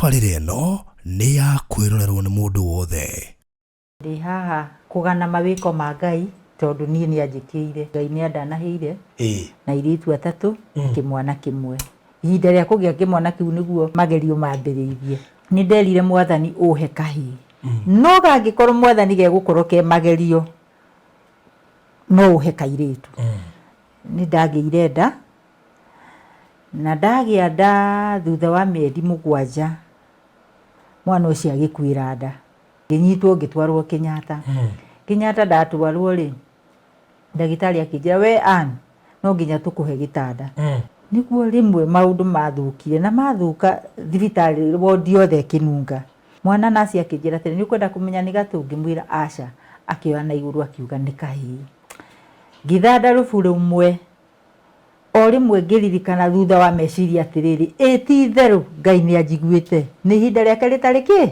Tabarĩra ĩno nĩ ya kwĩrorerwo nĩ mũndũ wothe. Ndĩ haha kũgana mawĩko ma Ngai tondũ niĩ nĩ anjĩkĩire. Ngai nĩ andanahĩire na airĩtu atatũ na kĩmwana kĩmwe. Ihinda rĩa kũgĩa kĩmwana kĩu nĩguo magerio mambĩrĩirie. Nĩ nderire Mwathani ũhe kahĩĩ. No gangĩkorwo Mwathani gegũkorwo ke magerio, no ũhe kairĩtu. Nĩ ndagĩire nda, na ndagĩa nda thutha wa mĩeri 7 mwana ũcio agĩkuĩra nda. Ngĩnyitwo ngĩtwarwo Kenyatta. Kenyatta ndatwarwo rĩ, ndagĩtarĩ akĩnjĩra we Ann, no nginya tũkũhe gĩtanda. Nĩguo rĩmwe maũndũ mathũkire na mathũka thibitarĩ wondi yothe ĩkĩnunga. Mwana naci akĩnjĩra atĩrĩ, nĩ ũkwenda kũmenya nĩ gatũ? Ngĩmwĩra aca. Akĩoya na igũrũ akiuga nĩ kahĩĩ. Ngĩthanda rũbu rũmwe O rĩmwe ngĩririkana thutha wa meciria atĩrĩrĩ, ĩ ti itherũ Ngai nĩ anjiguĩte, nĩ ihinda rĩake rĩtarĩ kĩ?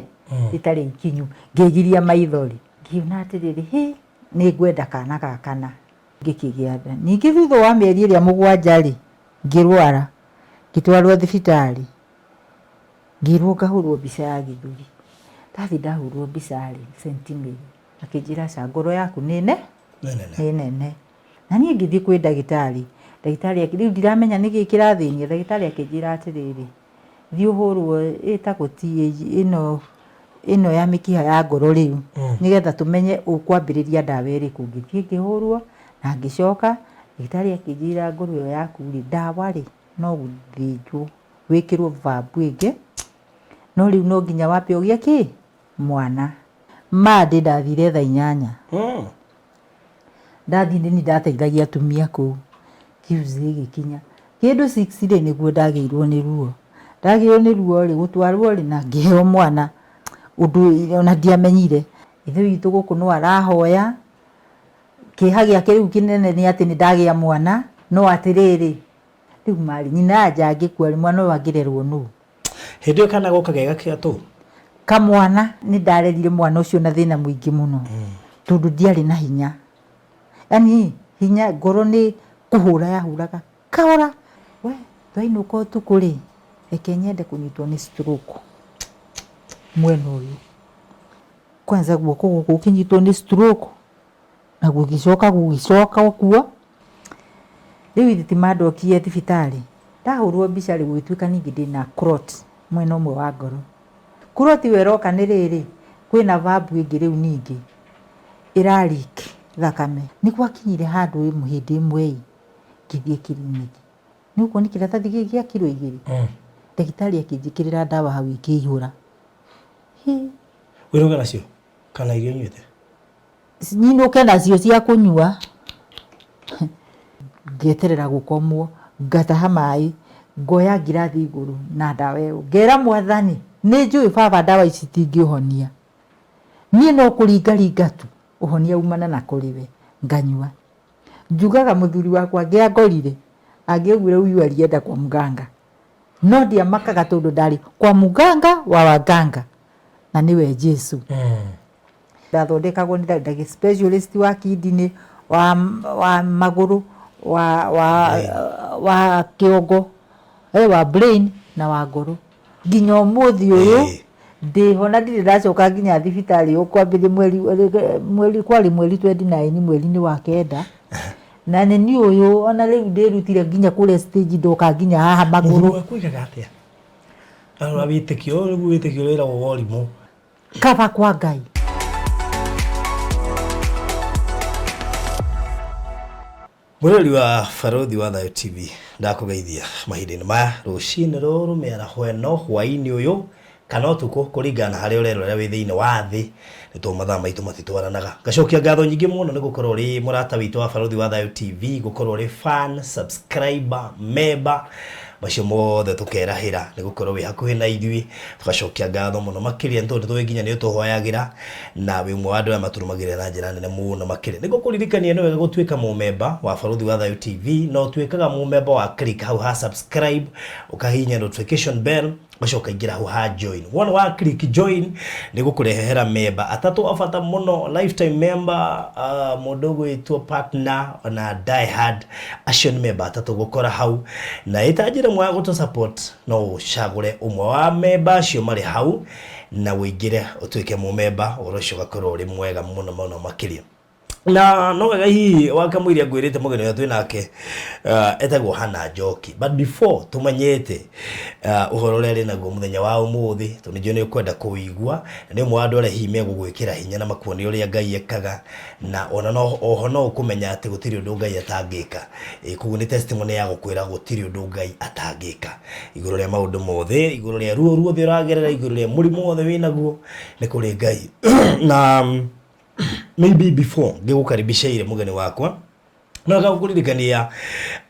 Rĩtarĩ ikinyu. Ngĩgiria maithori. Ngiona atĩrĩrĩ, hĩ, nĩ ngwenda kaana gaka na. Ngĩkĩgĩa nda. Ningĩ thutha wa mĩeri ĩrĩa mũgwanja-rĩ, ngĩrwara, ngĩtwarwo thibitarĩ, ngĩrwo ngahũrwo mbica ya gĩthũri. Ndathiĩ ndahũrwo mbica-rĩ, St. Mary, akĩnjĩra aca, ngoro yaku nĩ nĩ nene. Na niĩ ngĩthiĩ kwĩ ndagĩtarĩ, ndagĩtarĩ rĩu ndiramenya nĩkĩ kĩrathĩnia, ndagĩtarĩ akĩnjĩra atĩrĩrĩ, thiĩ ũhũrwo ĩtagwo TAG ĩno ĩno ya mĩkiha ya ngoro rĩu, nĩgetha tũmenye ũkwambĩrĩria ndawa ĩrĩkũ. Ngĩthiĩ ngĩhũrwo na ngĩcoka, ndagĩtarĩ akĩnjĩra ngoro ĩyo yaku rĩ, ndawa rĩ, no gũthĩnjwo wĩkĩrwo valve ĩngĩ, no rĩu no nginya wambe ũgĩe kĩ? Mwana. Monday ndathire thaa 8. Ndathiĩ nĩ niĩ ndateithagia atumia kũu. Tuesday ĩgĩkinya. Kĩndũ 6 rĩ, nĩguo ndagĩirwo nĩ ruo. Ndagĩirwo nĩ ruo rĩ, gũtwarwo rĩ, na ngĩheo mwana ũndũ ona ndiamenyire. Ithe witũ gũkũ no arahoya, kĩeha gĩake rĩu kĩnene nĩ atĩ nĩ ndagĩa mwana, no atĩrĩrĩ, rĩu marĩ, nyina anja angĩkua rĩ, mwana ũyũ angĩrerwo nũ? Hĩndĩ ĩyo kana goka ge gakĩa tũ? Kamwana nĩ ndarerire mwana ũcio na thĩna mũingĩ mũno tondũ ndiarĩ na hinya. Yaani hinya ngoro nĩ kũhũra yahũraga kahora. We twainũka ũtukũ rĩ, reke nyende kũnyitwo nĩ stroke mwena ũyũ. Kwanza guoko gũkũ gũkĩnyitwo nĩ stroke na gũgĩcoka gũgĩcoka okuo. Rĩu ithe ti mandokie thibitarĩ, ndahũrwo mbica rĩ gũgĩtuĩka ningĩ ndĩna clot mwena ũmwe wa ngoro. Clot ĩyo ĩroka nĩ rĩrĩ, kwĩna valve ĩngĩ rĩu ningĩ ĩra leak thakame. Nĩ gwakinyire handũ hĩndĩ ĩmwe ĩ, ngĩthiĩ kiriniki. Nĩ ũkuona kĩratathi gĩkĩ gĩa kiro 2? Ndagĩtarĩ akĩnjĩkĩrĩra ndawa hau ikĩihũra. Hĩ! Wĩrũge nacio kana iria ũnyuĩte? Nyinũke nacio cia kũnyua, ngeterera gũkomwo, ngataha maĩ, ngoya ngirathi igũrũ na ndawa ĩyo, ngera Mwathani nĩ njũĩ baba ndawa ici itingĩhonia, niĩ no kũringaringa tu, ũhonia umana na kũrĩ we, nganyua. Njugaga mũthuri wakwa angĩangorire, angĩaugire huyu alienda kwa mganga, no ndiamakaga tondũ ndarĩ kwa mganga wa waganga, na nĩwe Jesu. Ndathondekagwo nĩ ndagĩ specialist wa kidney, wa, wa magũrũ, wa, wa, wa kĩongo, eh, wa brain na wa ngoro. Nginya ũmũthĩ ũyũ ndĩho na ndirĩ ndacoka nginya thibitarĩ ũkwambĩrĩria mweri mweri kwarĩ mweri 29 mweri-inĩ wa kenda na nĩ niĩ ũyũ ona rĩu ndĩrutire nginya kũrĩa stage ndoka nginya haha magũrũ. Mũthuri waku oigaga atĩa? Arora wĩtĩkio, ũyũ nĩguo wĩtĩkio ũrĩa wĩragwo wa ũrimũ. Kaba kwa Ngai. Mwĩroreri wa Barũthi wa Thayũ TV, ndakũgeithia mahinda-inĩ maya rũcinĩ rũrũ mĩaraho ĩno hwaĩ-inĩ ũyũ kana ũtukũ kũringana na harĩa ũrerorera wĩ thĩinĩ wa thĩ nĩ tondũ mathaa maitũ matitwaranaga. Ngacokia ngatho nyingĩ mũno nĩ gũkorwo ũrĩ mũrata witũ wa Barũthi wa Thayũ TV, gũkorwo ũrĩ fan, subscriber, member, macio mothe tũkerahĩra nĩ gũkorwo wĩ hakuhĩ na ithuĩ. Tũgacokia ngatho mũno makĩria nĩ tondũ nĩtũĩ nginya nĩ ũtũhoyagĩra na wĩ ũmwe wa andũ arĩa matũrũmagĩrĩra na njĩra nene mũno makĩria. Nĩ ngũkũririkania nĩ wega gũtuĩka mũmemba wa Barũthi wa Thayũ TV na ũtuĩkaga mũmemba wa click hau ha subscribe, ũkahihinya notification bell, ũgacoka ũkaingĩra hau ha join. Wona wa click join nĩ gũkũrehera memba Atatũ a bata mũno, lifetime member, mũndũ ũgwĩtwo partner ona die hard, acio nĩ memba atatũ gũkora hau. Na ĩta njĩra ĩmwe ya gũtũ support, no ũcagũre ũmwe wa memba acio marĩ hau na ũingĩre ũtuĩke mũmemba, ũhoro ũcio ũgakorwo ũrĩ mwega mũno mũno makĩria. Na no wega hihi wakamũiria ngwĩrĩte mũgeni ũrĩa twĩ nake etagwo Hannah Njoki, but before tũmenyete ũhoro ũrĩa arĩ naguo mũthenya wa ũmũthĩ, tondũ nĩnjũĩ nĩ ũkwenda kũwĩigua, na nĩ ũmwe wa andũ arĩa hihi megũgwĩkĩra hinya na makuonie ũrĩa Ngai ekaga, na ona no oho no ũkũmenya atĩ gũtirĩ ũndũ Ngai atangĩka. Koguo nĩ testimony ya gũkwĩra gũtirĩ ũndũ Ngai atangĩka igũrũ rĩa maũndũ mothe, igũrũ rĩa ruo ruothe ũragerera, igũrũ rĩa mũrimũ wothe wĩnaguo, nĩ kũrĩ Ngai. Na maybe before ngĩgũkaribisha ire mũgeni wakwa, no gakũririkania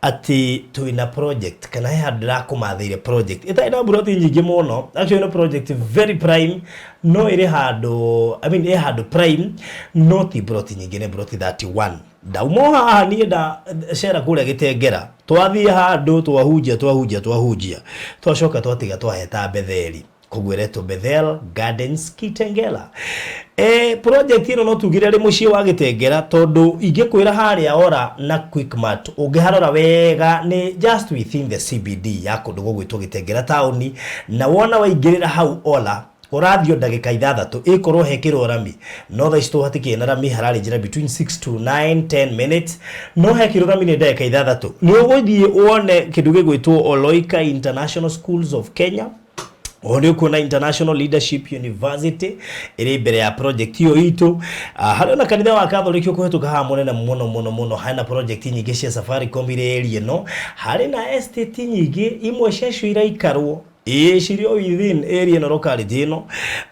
atĩ twĩna project, kana he handũ ndĩrakũmathĩire project ĩtarĩ na mburoti nyingĩ mũno. Actually, no project very prime, no ĩrĩ handũ, I mean, ĩ handũ prime, no ti mburoti nyingĩ, nĩ mburoti 31. Ndauma o haha niĩ nda cera kũrĩa Gĩtengera, twathiĩ handũ twahunjia twahunjia twahunjia, twacoka twatiga twaheta Betheli, koguo ĩretwo Bethel Gardens Kitengela. Project ĩno no tugire rĩ mũciĩ wa Gĩtengera, tondũ ingĩkwĩra harĩa Ora na Quickmart, ũngĩharora wega nĩ just within the CBD ya kũndũ gũgwĩtwo Gĩtengera taũni, na wona waingĩrĩra hau Ola ũrathiĩ o ndagĩka 6 ĩkorwo hekĩrwo rami, no thaa ici tũhatikĩrĩ na rami, hararĩ njĩra between 6 to 9 10 minutes, no hekĩrwo rami nĩ ndagĩka 6. Nĩ ũgũthiĩ wone kĩndũ gĩgwĩtwo Oloika International Schools of Kenya. Oho nĩ ũkuona International Leadership University ĩrĩ mbere ya project ĩyo itũ. Harĩ ona kanitha wa Catholic ũkũhetũka haha mũnene mũno mũno mũno. Hena project nyingĩ cia Safaricom irĩ area ĩno, harĩ na estate nyingĩ, imwe ciacio iraikarwo, ĩĩ, cirĩ o within area ĩno, locality ĩno,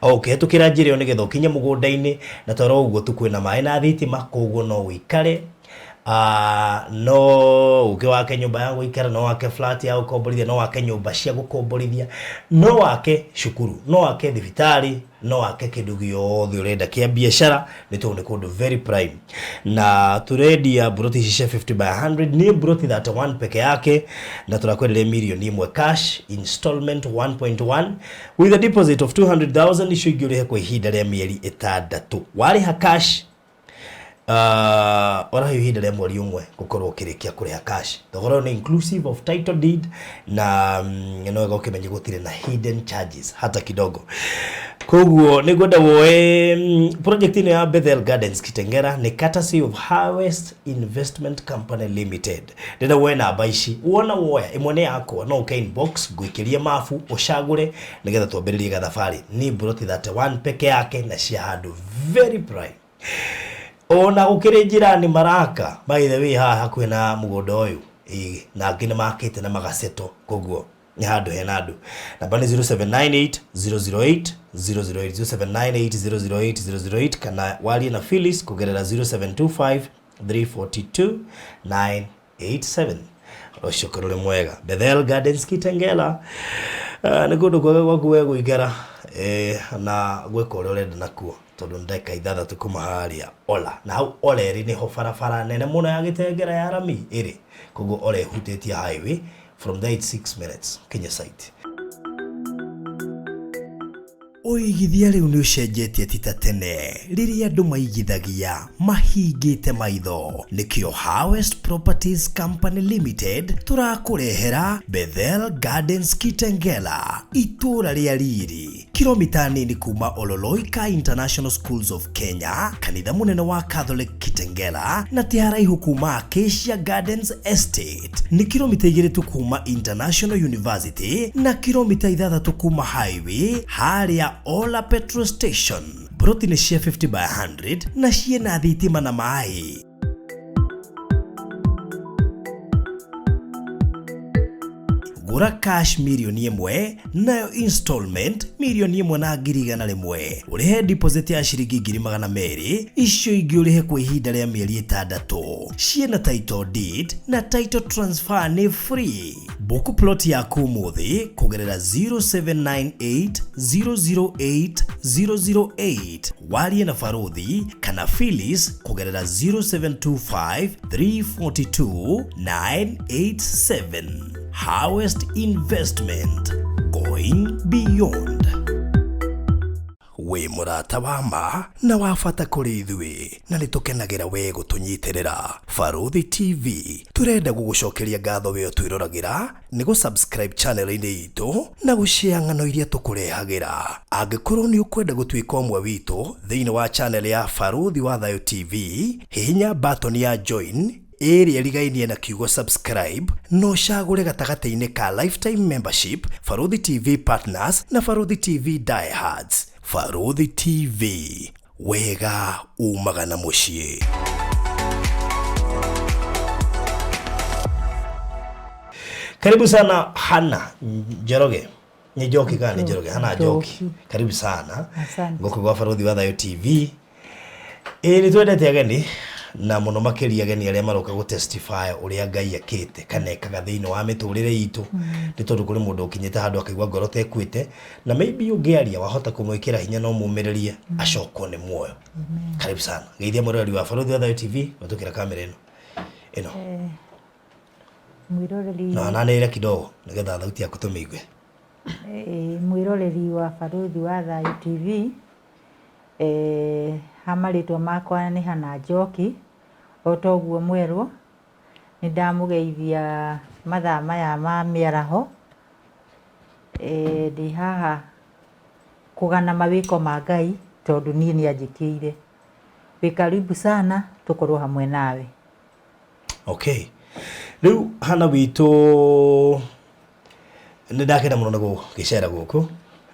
o ũkĩhetũkĩra njĩra ĩyo nĩgetha ũkinye mũgũnda-inĩ. Na toro ũguo tu, kwĩna maĩ na thitima, koguo no ũikare, no ũke wake nyũmba ya gũikara, no wake flat ya gũkomborithia, no wake nyũmba cia gũkomborithia, no wake cukuru, no wake thibitarĩ, no wake kĩndũ gĩothe ũrenda kĩa biacara, nĩ tondũ nĩ kũndũ very prime. Na tũrendia mburoti ici cia 50 by 100, nĩ mburoti 31 peke yake, na tũrakwenderia mirioni 1 cash, installment 1.1 with a deposit of 200,000, icio ingĩ ũrĩhe kwa ihinda rĩa mĩeri 6. Warĩha cash, ũraheo ihinda rĩa mweri 1 gũkorwo ũkĩrĩkia kũrĩha cash. Thogora ũyũ nĩ inclusive of title deed, na no wega ũkĩmenye gũtirĩ na hidden charges hata kidogo. Koguo nĩ ngwenda woe project ĩno ya Bethel Gardens Kitengera nĩ courtesy of Harvest Investment Company Limited. Ndĩrenda woe namba ici, wona woya ĩmwe nĩ yakwa, no ũke inbox ngũikĩrie mabu ũcagũre nĩgetha twambĩrĩrie gathabarĩ. Nĩ mburoti 31 peke yake na cia handũ very prime. Ona gũkĩrĩ njĩra nĩ maraka, by the way, haha hakuhĩ na mũgũnda ũyũ, ĩĩ, na angĩ nĩ makĩte na magaceto, koguo nĩ handũ hena andũ. Namba nĩ 0798 008 008, 0798 008 008, kana warie na Phyllis kũgerera 0725 342 987. Ũcio ũkorwo ũrĩ mwega. Bethel Gardens Kitengela, nĩ kũndũ kwega gwaku we gũikara, na gwĩka ũrĩa ũrenda nakuo, tondũ nĩ ndagĩka 6 kuma harĩa Ola, na hau Ola ĩrĩ nĩho barabara nene mũno ya Gĩtengera ya rami ĩrĩ, koguo Ola ĩhutĩtie highway. From there it's 6 minutes kinya site. Ũigithia rĩu nĩ ũcenjetie, ti ta tene rĩrĩa andũ maigithagia mahingĩte maitho. Nĩkĩo Harvest Properties Company Limited tũrakũrehera Bethel Gardens Kitengela, itũũra rĩa riri, kilomita nini kuma Ololoika International Schools of Kenya, kanitha mũnene wa Catholic Kitengela, na ti haraihu kuma Acacia Gardens Estate. Nĩ kilomita 2 tu kuma International University na kilomita 6 kuma highway harĩa Ola Petrol Station. Broti nĩ cia 50 by 100 na ciĩna thitima na maĩ. Gũra cash mirioni 1, nayo installment 1,100,000, ũrĩhe deposit ya ciringi 200,000, icio ingĩ ũrĩhe kwa ihinda rĩa mĩeri 6. Ciĩna title deed na title transfer nĩ free. Book plot yaku ũmũthĩ kũgerera 0798 008 008, warie na Baruthi kana Phyllis kũgerera 0725 342 987. Harvest Investment, going beyond. Wĩ mũrata wa ma na wa bata kũrĩ ithuĩ na nĩ tũkenagĩra we gũtũnyitĩrĩra. Barũthi TV tũrenda gũgũcokeria ngatho we ũtwĩroragĩra nĩ gũ subscribe channel -inĩ itũ na gũ share ng'ano iria tũkũrehagĩra. Angĩkorwo nĩ ũkwenda gũtuĩka ũmwe witũ thĩinĩ wa channel ya Barũthi wa Thayũ TV, hihinya button ya join ĩrĩa ĩrigainie na kiugo subscribe na ũcagũre gatagatĩ-inĩ ka Lifetime Membership, Barũthi TV Partners na Barũthi TV Diehards. Barũthi TV, wega umaga na mũciĩ. Karibu sana Hannah Njoroge. Nĩ Njoki kana nĩ Njoroge? Hannah Njoki. Karibu sana. Asante. Gũkũ gwa Barũthi wa Thayũ TV. Ĩĩ nĩ twendete ageni na mũno makĩria ageni arĩa maroka gũ testify ũrĩa Ngai ekĩte kana ekaga thĩinĩ wa mĩtũrĩre itũ nĩ tondũ kũrĩ mũndũ ũkinyĩte handũ akaigua ngoro ta ĩkuĩte na maybe ũngĩaria wahota kũmwĩkĩra hinya na ũmũmĩrĩrie acokwo nĩ muoyo. Karibu sana. Geithia mwĩroreri wa Barũthi wa Thayũ TV gũtũkĩra kamera ĩno. Ĩno. Mwĩroreri Na ananĩrĩre kidogo nĩgetha thauti yaku tũmĩigue. Mwĩroreri wa Barũthi wa Thayũ TV, ha marĩtwa makwa nĩ Hannah Njoki, o ta ũguo mwerwo, nĩ ndamũgeithia mathaa maya ma mĩaraho, ndĩ haha kũgana mawĩko ma Ngai tondũ niĩ nĩ anjĩkĩire. Wĩ karibu sana tũkorwo hamwe nawe. Okay. Rĩu Hannah witũ nĩ ndakena mũno nĩ gũgĩcera gũkũ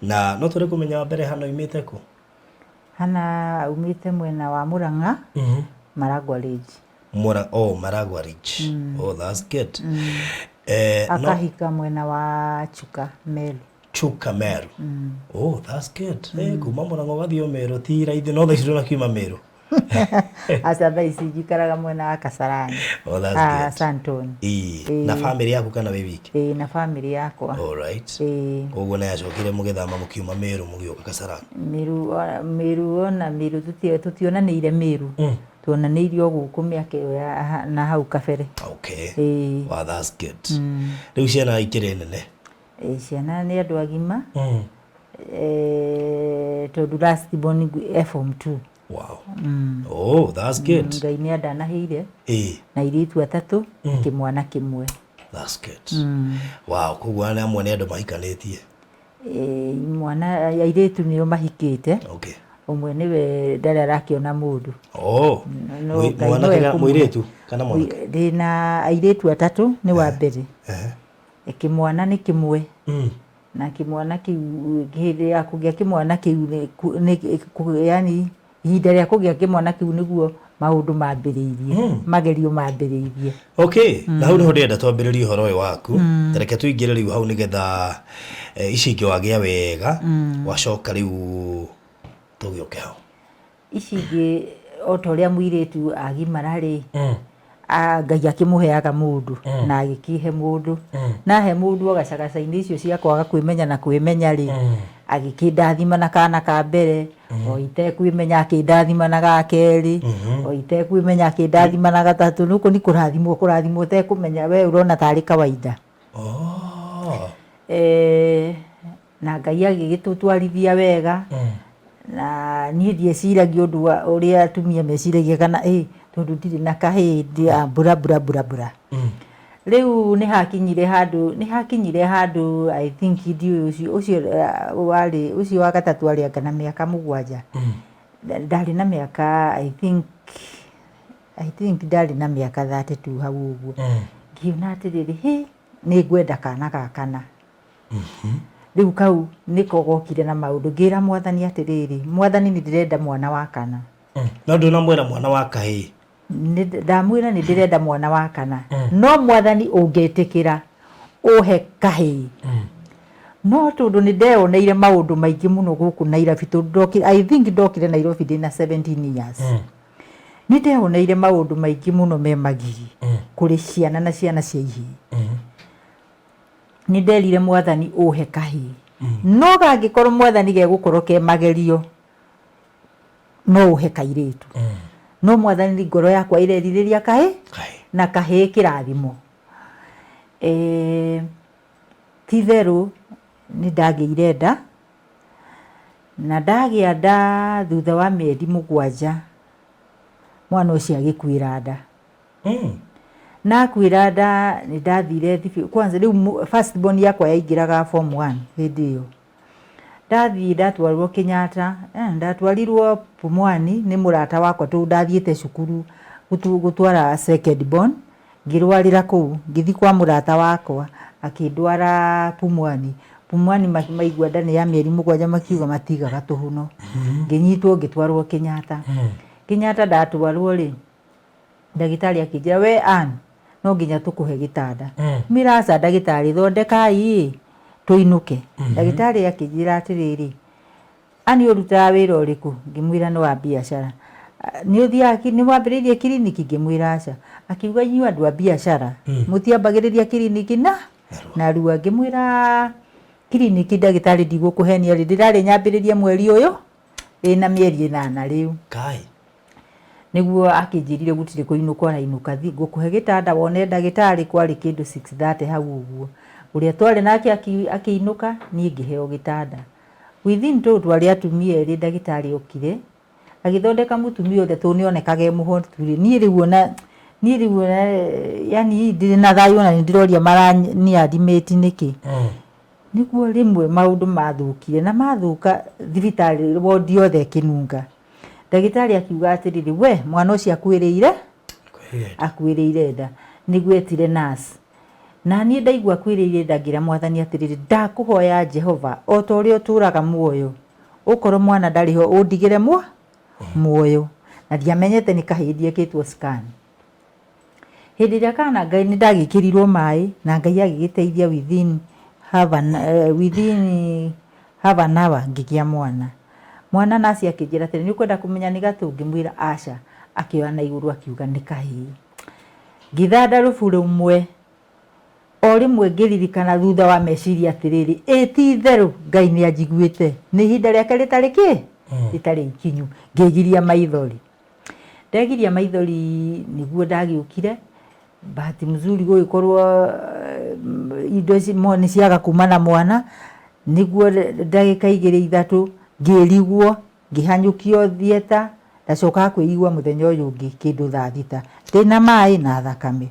na no tũrĩ kũmenya wa mbere Hannah oimĩte kũ? Hannah aumĩte mwena wa Murang'a, Maragwa Ridge. Mura, oh, Maragwa Ridge. Oh, that's good. Eh, no, Akahika mwena wa Chuka, Meru. Chuka Meru. Oh, that's good. Eh, kuma Murang'a ũgathiĩ o Meru ti raithi no thaa ici ndũnakiuma Meru. Aca thaa ici njikaraga mwena wa Kasarani. Oh, that's Ah, good. Sandton. Ĩĩ. Na family yaku kana wĩ wiki? Ĩĩ, na family yakwa. All right. Ĩĩ. Koguo nĩ acokire mũgĩthama mũkiuma Meru mũgĩũka Kasarani. Meru, Meru ona Meru tũtionanĩire Meru. Tuonanĩire o gũkũ mĩaka ĩyo ya na hau kabere. Okay. Ĩĩ. Wow, that's good. Rĩu ciana ikĩrĩ nene? Ĩĩ, ciana nĩ andũ agima. Tondũ last born e form 2. Wow. Oh, that's good. Ngai nĩ andanahĩire Ĩĩ. na airĩtu atatũ kĩmwana kĩmwe. That's good. Wow, koguo aya amwe nĩ andũ mahikanĩtie. Ĩĩ, mwana airĩtu nĩo mahikĩte. Okay. Ũmwe nĩwe ndarĩ arakĩona mũndũ. Oh. No Ngai Mwanake nowe kana ekũmũhe. mũirĩtu kana mwanake? Ndĩna airĩtu atatũ nĩ wa mbere. Kĩmwana nĩ kĩmwe. Na kĩmwana kĩu hĩndĩ ya kũgĩa kĩmwana kĩu nĩ yani ihinda rĩa kũgĩa kĩmwana kĩu nĩguo maũndũ mambĩrĩirie, magerio mambĩrĩirie. Okay, na hau nĩho ndĩrenda twambĩrĩrie ũhoro ũyũ waku. Ta reke tũingĩre rĩu hau nĩgetha ici ingĩ wagĩa wega, wacoka rĩu tũgĩũke hau. Ici ingĩ o ta ũrĩa mũirĩtu agimara rĩ, Ngai akĩmũheaga mũndũ na agĩkĩhe mũndũ. Na ahe mũndũ o gacagaca-inĩ icio cia kwaga kwĩmenya na kwĩmenya rĩ, agĩkĩndathima na kana ka mbere, o itekwĩmenya akĩndathima na ga kerĩ, o itekwĩmenya akĩndathima na gatatũ. Nĩ nĩ kũrathimwo kũrathimwo ũtekũmenya we ũrona tarĩ kawaida. Oh. Na Ngai agĩgĩtũtwarithia wega na niĩ ndieciragia ũndũ wa ũrĩa atumia meciragia kana ĩ tondũ ndirĩ na kahĩĩ mbura mbura mbura mbura. Rĩu nĩ hakinyire handũ nĩ hakinyire handũ I think ndiũĩ ũcio ũcio warĩ ũcio wa gatatũ arĩ anga na mĩaka mũgwanja. Ndarĩ na mĩaka I think I think ndarĩ na mĩaka 32 hau ũguo. Ngiona atĩrĩrĩ hĩ nĩ ngwenda kana ga kana. Rĩu kau nĩko gokire na maũndũ ngĩra mwathani atĩrĩrĩ, mwathani nĩ ndĩrenda mwana wa kana. No ndũnamwĩra mwana wa kahĩĩ? Ndamwĩra nĩ ndĩrenda mwana wa kana. No mwathani ũngĩtĩkĩra ũhe kahĩĩ. No tondũ nĩ ndeyoneire maũndũ maingĩ mũno gũkũ Nairobi tondũ ndokire, I think ndokire Nairobi ndĩna 17 years. Nĩ ndeyoneire maũndũ maingĩ mũno me magigi kũrĩ ciana na ciana cia ihĩĩ. Nĩ nderire mwathani ũhe kahĩĩ. No gangĩkorwo mwathani gegũkorwo ke magerio no ũhe kairĩtu. No mwathani ngoro yakwa ĩrerirĩria kahĩĩ na kahĩĩ kĩrathimo. Ti itherũ nĩ ndagĩire nda. Na ndagĩa nda thutha wa mĩeri 7, mwana ũcio agĩkuĩra nda. Na akuĩra nda nĩ ndathire kwanza rĩu first born yakwa yaingĩraga form 1 hĩndĩ ĩyo. Ndathiĩ ndatwarwo Kenyatta, ndatwarirwo Pumwani nĩ mũrata wakwa tondũ ndathiĩte cukuru gũtwara second born, ngĩrwarĩra kũu, ngĩthiĩ kwa mũrata wakwa akĩndwara Pumwani. Pumwani maigua nda nĩ ya mĩeri 7 makiuga matigaga tũhuno. Ngĩnyitwo ngĩtwarwo Kenyatta. Kenyatta ndatwarwo rĩ, ndagĩtarĩ akĩnjĩra we Ann, no nginya tũkũhe gĩtanda. Ngĩmwĩra aca ndagĩtarĩ, thondekai ĩ tũinũke. Ndagĩtarĩ akĩnjĩra atĩrĩrĩ, Ann ũrutaga wĩra ũrĩkũ? Ngĩmwĩra nĩ wa biacara. Nĩ ũthiaga, nĩ wambĩrĩirie kiriniki? Ngĩmwĩra aca. Akiuga inyuĩ andũ a biacara mũtiambagĩrĩria kiriniki na narua. Ngĩmwĩra kiriniki ndagĩtarĩ ndigũkũhenia rĩ, ndĩrarĩ nyambĩrĩrie mweri ũyũ ĩna mĩeri 8 rĩu. Kai. Nĩguo akĩnjĩrire gũtirĩ kũinũka ũrainũka, thiĩ ngũkũhe gĩtanda wone ndagĩtarĩ kwarĩ kĩndũ 6:30 hau ũguo. Ũrĩa twarĩ nake akĩinũka, niĩ ngĩheo gĩtanda. Within tondũ twarĩ atumia erĩ ndagĩtarĩ okire, agĩthondeka mũtumia ũrĩa tondũ nĩonekaga e mũhotu rĩ, niĩ rĩu ona niĩ rĩu ona yani ndirĩ na thayũ ona nĩndĩroria marani admit nĩkĩ. Nĩguo rĩmwe maũndũ mathũkire na mathũka thibitarĩ wondi yothe ĩkĩnunga. Ndagĩtarĩ akiuga atĩrĩrĩ, we mwana ũcio akuĩrĩire akuĩrĩire nda. Nĩguo etire nurse. Na niĩ ndaigua akuĩrĩire nda ngĩra mwathani atĩrĩrĩ, ndakũhoya Jehova o ta ũrĩa ũtũraga muoyo, ũkorwo mwana ndarĩ ho ũndigĩre muoyo. Na ndiamenyete nĩ kahĩĩ ndiekĩtwo scan. Hĩndĩ ĩrĩa kana Ngai nĩ ndagĩkĩrirwo maĩ na Ngai agĩgĩteithia within half an, within half an hour ngĩgĩa mwana. Mwana naci akĩnjĩra atĩrĩ, nĩ ũkwenda kũmenya nĩ gatũ? Ngĩmwĩra aca. Akĩoya na igũrũ akiuga nĩ kahĩĩ. Ngĩthanda rũbu rũmwe, o rĩmwe ngĩririkana thutha wa meciria atĩrĩrĩ, ĩ ti itherũ Ngai nĩ anjiguĩte, nĩ ihinda rĩake rĩtarĩ kĩ? Rĩtarĩ ikinyu. Ngĩgiria maithori. Ndegiria maithori nĩguo ndagĩũkire, bahati mzuri gũgĩkorwo indo nĩ ciaga kuma na mwana, nĩguo ndagĩka 2 3 ngĩrigwo, ngĩhanyũkio theatre, ndacokaga kwĩigua mũthenya ũyũ ũngĩ kĩndũ thaa 6, ndĩna maĩ na thakame.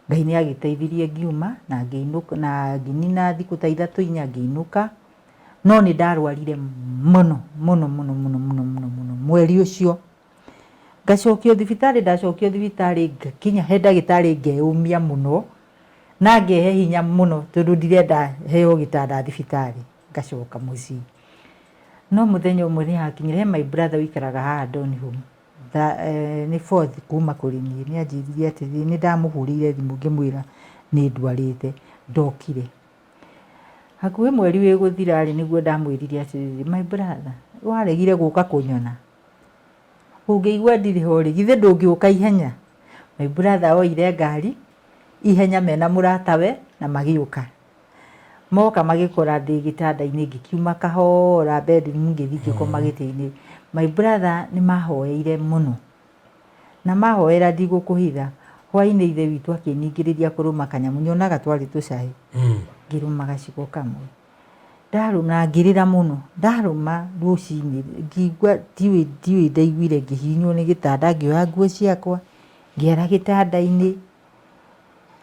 Ngai nĩ agĩteithirie ngiuma na ngĩinũka na ngĩnina thikũ ta 3 4 ngĩinũka, no nĩ ndarwarire mũno mũno mũno mũno mũno mũno mũno mweri ũcio. Ngacokio thibitarĩ, ndacokio thibitarĩ ngakinya he ndagĩtarĩ ngeyũmia mũno na ngehe hinya mũno tondũ ndirenda heo gĩtanda thibitarĩ, ngacoka mũciĩ. No mũthenya ũmwe nĩ hakinyire, he my brother ũikaraga haha Donholm, nĩ fourth kuma kũrĩ niĩ, nĩ anjĩrire atĩrĩrĩ, nĩ ndamũhũrĩire thimũ ngĩmwĩra nĩ ndwarĩte, ndokire. Hakuhĩ mweri wĩ gũthira rĩ, nĩguo ndamwĩrire atĩrĩrĩ, my brother, waregire gũka kũnyona, ũngĩigua ndirĩ ho rĩ, githĩ ndũngĩũka ihenya? My brother oire ngari ihenya mena mũratawe na magĩũka. Moka magĩkora ndĩ gĩtanda-inĩ ngĩkiuma kahora bedroom ngĩthiĩ ngĩkoma gĩtĩ-inĩ. My brother nĩ mahoeire mũno. Na mahoera ndigũkũhitha, hwainĩ ithe witũ akĩningĩrĩria kũrũma kanyamũ, nyonaga twarĩ tũcai. Ngĩrũma gaciko kamwe. Ndarũma na ngĩrĩra mũno. Ndarũma rũcinĩ ngĩigua ndiũĩ ndiũĩ ndaiguire ngĩhihinywo nĩ gĩtanda, ngĩoya nguo ciakwa, ngĩara gĩtanda-inĩ.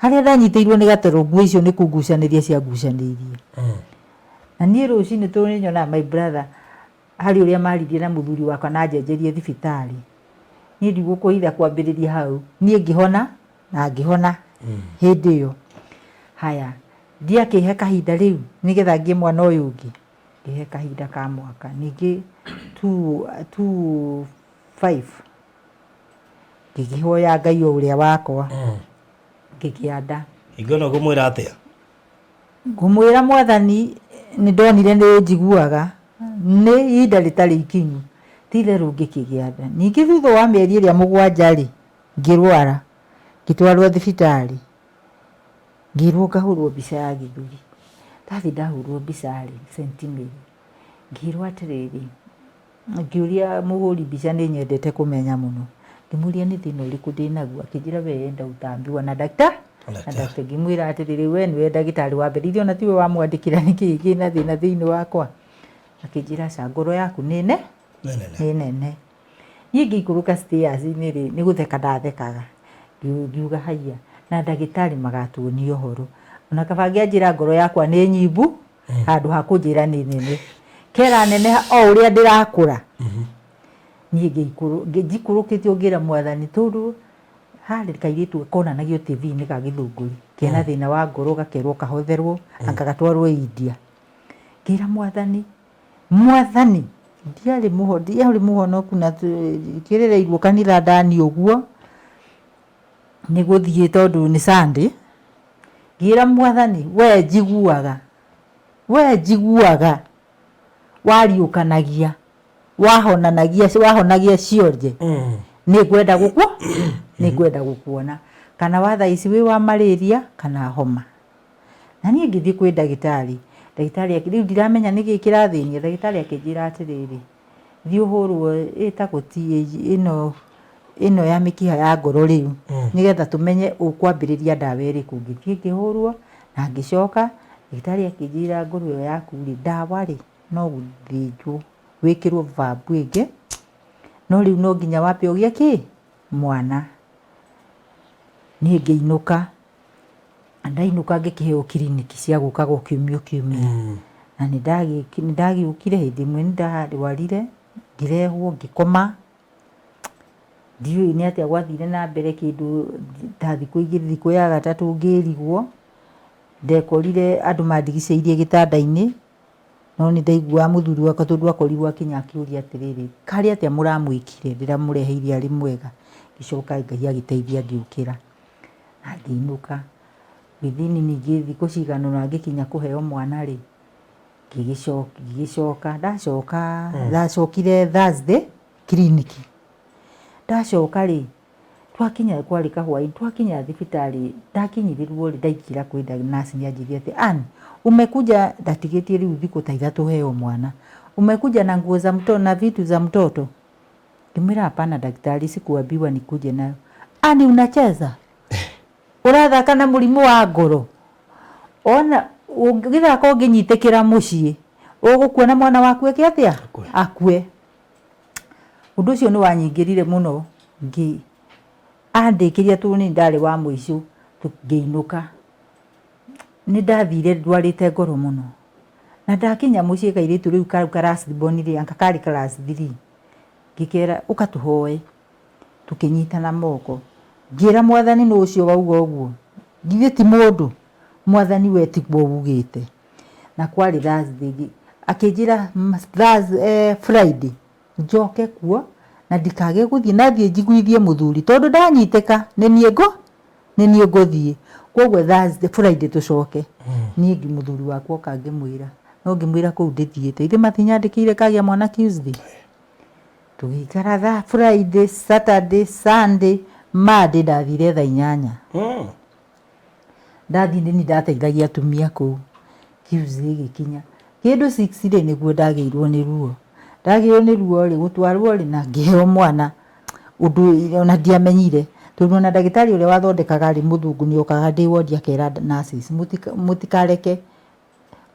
Harĩa ndanyitĩirwo nĩ gatoro nguo icio nĩ kũngucanĩria ciangucanĩirie. Na niĩ rũcinĩ tondũ nĩ nyonaga my brother harĩ ũrĩa maririe na mũthuri wakwa na anjenjerie thibitarĩ. Niĩ ndigũkũhitha kwambĩrĩria hau, niĩ ngĩhona na ngĩhona hĩndĩ ĩyo. Haya, ndiakĩhe kahinda rĩu nĩgetha ngĩe mwana ũyũ ũngĩ, ngĩhe kahinda ka mwaka. Ningĩ 2 5 ngĩkĩhoya Ngai o ũrĩa wakwa, ngĩgĩa nda. Hingo ĩno ngũmwĩra atĩa? Ngũmwĩra mwathani nĩ ndonire nĩ ũnjiguaga, nĩ ihinda rĩtarĩ ikinyu, ti itherũ ngĩkĩgĩa nda. Ningĩ thutha wa mĩeri ĩrĩa 7 rĩ, ngĩrwara, ngĩtwarwo thibitarĩ, ngĩrwo ngahũrwo mbica ya gĩthũri. Ndathiĩ ndahũrwo mbica rĩ, St Mary, ngĩrwo atĩrĩrĩ, ngĩũria mũhũri mbica nĩ nyendete kũmenya mũno, ngĩmũria nĩ thĩna ũrĩkũ ndĩnaguo, akĩnjĩra we enda utaambiwa na ndagĩtarĩ. Na ndagĩtarĩ ngĩmwĩra atĩrĩrĩ, we nĩwe ndagĩtarĩ wa mbere, ithe ona tiwe wamwandĩkĩra nĩkĩĩ kĩna thĩna thĩinĩ wakwa. Akĩnjĩra aca ngoro yaku nĩ ne Nĩ nene. Nĩ nene. Niĩ ngĩikũrũka stairs-inĩ rĩ, nĩ gũtheka ndathekaga. Ngiuga haiya, na ndagĩtarĩ magatuonia ũhoro. Ona kaba angĩanjĩra ngoro yakwa nĩ nyimbu, handũ ha kũnjĩra nĩ nene. Kera neneha o ũrĩa ndĩrakũra. Niĩ njikũrũkĩte o ngĩra mwathani tondũ harĩ kairĩtu konanagio TV-inĩ ga gĩthũngũri, kena thĩna wa ngoro gakerwo kahotherwo, anga gatwarwo India. Ngĩra mwathani, mwathani ndiarĩ mũho ndiarĩ mũhonoku na kĩrereirwo kanitha ndani ũguo, nĩ gũthiĩ tondũ nĩ Sunday, ngĩra mwathani we njiguaga, we njiguaga wariũkanagia, wahonanagia wahonagia cionje, nĩ ngwenda gũkũ nĩ ngwenda gũkuona, kana wa thaa ici wĩ wa malaria kana homa. Na niĩ ngĩthiĩ kwĩ ndagĩtarĩ, ndagĩtarĩ rĩu ndiramenya nĩkĩ kĩrathĩnia, ndagĩtarĩ akĩnjĩra atĩrĩrĩ, thiĩ ũhũrwo ĩtagwo TAG ĩno ĩno ya mĩkiha ya ngoro rĩu, nĩgetha tũmenye ũkwambĩrĩria ndawa ĩrĩkũ. Ngĩthiĩ ngĩhũrwo na ngĩcoka, ndagĩtarĩ akĩnjĩra ngoro ĩyo yaku rĩ, ndawa rĩ, no gũthĩnjwo wĩkĩrwo valve ĩngĩ, no rĩu no nginya wambe ũgĩe kĩ? Mwana. Niĩ ngĩinũka. Ndainũka ngĩkĩheo kiriniki cia gũkaga o kiumia o kiumia. Na nĩ ndagĩũkire hĩndĩ ĩmwe nĩ ndarwarire, ngĩrehwo ngĩkoma, ndiũĩ nĩ atĩa gwathire na mbere kĩndũ ta thikũ igĩrĩ, thikũ ya gatatũ ngĩrigwo, ndekorire andũ mandigicĩirie gĩtanda-inĩ, no nĩ ndaiguaga mũthuri wakwa tondũ akorirwo akinya akĩũria atĩrĩrĩ, karĩ atĩa mũramwĩkire ndĩramũreheire arĩ mwega? Ngĩcoka Ngai agĩteithia ngĩũkĩra. Na ngĩinũka. Within ningĩ thikũ cigana ũna ngĩkinya kũheo mwana rĩ, ngĩgĩcoka, ndacoka, ndacokire Thursday clinic. Ndacoka rĩ, twakinya kwarĩ kahwainĩ, twakinya thibitarĩ, ndakinyĩrĩrwo rĩ, ndaingĩra kwĩ nurse nĩ anjĩrire atĩ, Ann, umekuja, ndatigĩtie rĩu thikũ ta ithatũ heo mwana, umekuja na nguo za mtoto na vitu za mtoto? Ngĩmwĩra hapana daktari, sikuambiwa nikuje nayo. Ani unacheza? Ũrathaka na mũrimũ wa ngoro? Ona ũngĩthaka ũngĩnyitĩkĩra mũciĩ, ũgũkua na mwana waku eke atĩa? Akue. Akue. Ũndũ ũcio nĩ wanyingĩrire mũno ngĩ andĩkĩria tondũ nĩ ndarĩ wa mũico ngĩinũka. Nĩ ndathire ndwarĩte ngoro mũno. Na ndakinya mũciĩ kairĩtu rĩu kau ka last born rĩ, anga karĩ class three. Ngĩkera ũka tũhoe, tũkĩnyitana moko. Ngĩra mwathani nũ ũcio wauga ũguo, githĩ ti mũndũ? Mwathani we tiguo ugĩte. Na kwarĩ Thursday, akĩnjĩra Friday njoke kuo na ndikage gũthiĩ, na thiĩ njiguithie mũthuri tondũ ndanyitĩka nĩ niĩ ngũ nĩ niĩ ngũthiĩ. Kwoguo Thursday, Friday tũcoke. Niĩ mũthuri wakwa oka ngĩmwĩra, no ngĩmwĩra kũu ndĩthiĩte. Ithe matinyandĩkĩire ngagĩa mwana Tuesday? Tũgĩikara tha Friday, Saturday, Sunday, Monday ndathire thaa inyanya. Ndathiĩ nĩ niĩ ndateithagia atumia kũu. Tuesday ĩgĩkinya. Kĩndũ 6 rĩ nĩguo ndagĩirwo nĩ ruo. Ndagĩirwo nĩ ruo rĩ, gũtwarwo rĩ na ngĩheo mwana ũndũ ona ndiamenyire. Tondũ ona ndagĩtarĩ ũrĩa wathondekaga rĩ, mũthũngũ nĩ okaga ndĩ wondi akera nurses mũtikareke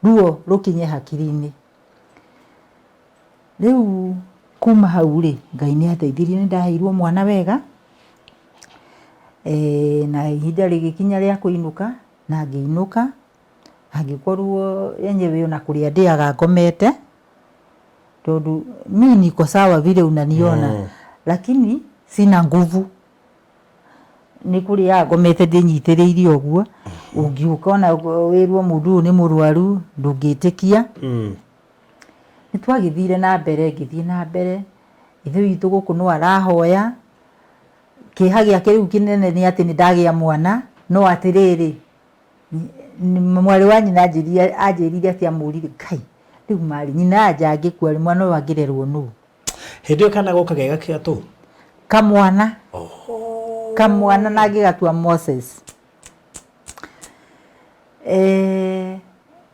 ruo rũkinye hakiri-inĩ. Rĩu kuma hau rĩ, Ngai nĩ andeithirie nĩ ndaheirwo mwana wega, na ihinda rĩgĩkinya rĩa kũinũka, na ngĩinũka, na ngĩkorwo enyewe ona kũrĩa ndĩaga ngomete, tondũ mi niko sawa vile unaniona, lakini sina nguvu. Nĩ kũrĩaga ngomete ndĩnyitĩrĩire ũguo, ũngĩũka ona wĩrwo mũndũ ũyũ nĩ mũrwaru, ndũngĩtĩkia. Nĩ twagĩthire na mbere, ngĩthiĩ na mbere, ithe witũ gũkũ no arahoya, kĩeha gĩake rĩu kĩnene nĩ atĩ nĩ ndagĩa mwana, no atĩrĩrĩ, mwarĩ wa nyina anjĩrire atĩ amũririe, Ngai, rĩu marĩ, nyina anja angĩkua rĩ, mwana ũyũ angĩrerwo nũ? Hĩndĩ ĩyo kana goka ge gakĩatũ? Kamwana. Kamwana na ngĩgatua Moses. Eh,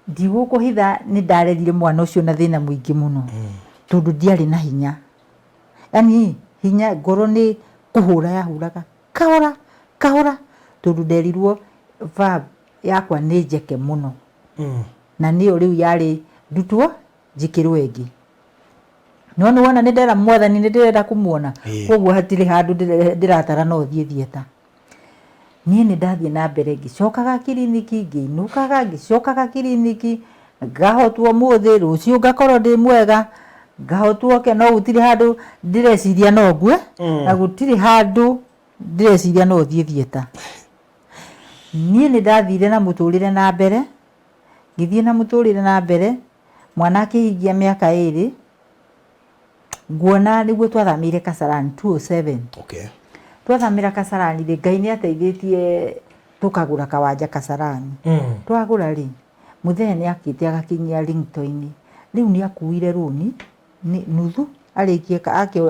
ndigũkũhitha nĩ ndarerire mwana ũcio na thĩna mũingĩ mũno tondũ ndiarĩ na hinya yani hinya ngoro nĩ kũhũra yahũraga kahora kahora tondũ nderirwo valve yakwa nĩ njeke mũno na nĩyo rĩu yarĩ ndutwo Njĩkĩrwo ĩngĩ. No nĩ wona nĩ ndera Mwathani nĩ ndĩrenda kũmuona. Koguo hatirĩ handũ ndĩratara no thiĩ theatre. Niĩ nĩ ndathiĩ na mbere ngĩcokaga kiriniki, ngĩinũkaga ngĩcokaga kiriniki, ngahotwo ũmũthĩ, rũciũ ngakorwo ndĩ mwega, ngahotwo ke, no gũtirĩ handũ ndĩreciria no ngue, na gũtirĩ handũ ndĩreciria no thiĩ theatre. Niĩ nĩ ndathire na mũtũrĩre na mbere, ngĩthiĩ na mũtũrĩre na mbere, mwana akĩhingia mĩaka ĩrĩ, nguona nĩguo twathamĩire Kasarani 207. Twathamĩra Kasarani rĩ, Ngai nĩ ateithĩtie tũkagũra kawanja Kasarani. Twagũra rĩ, mũthee nĩ akĩte agakinyia ringtone-inĩ. Rĩu nĩ akuire rũni nuthu arĩkie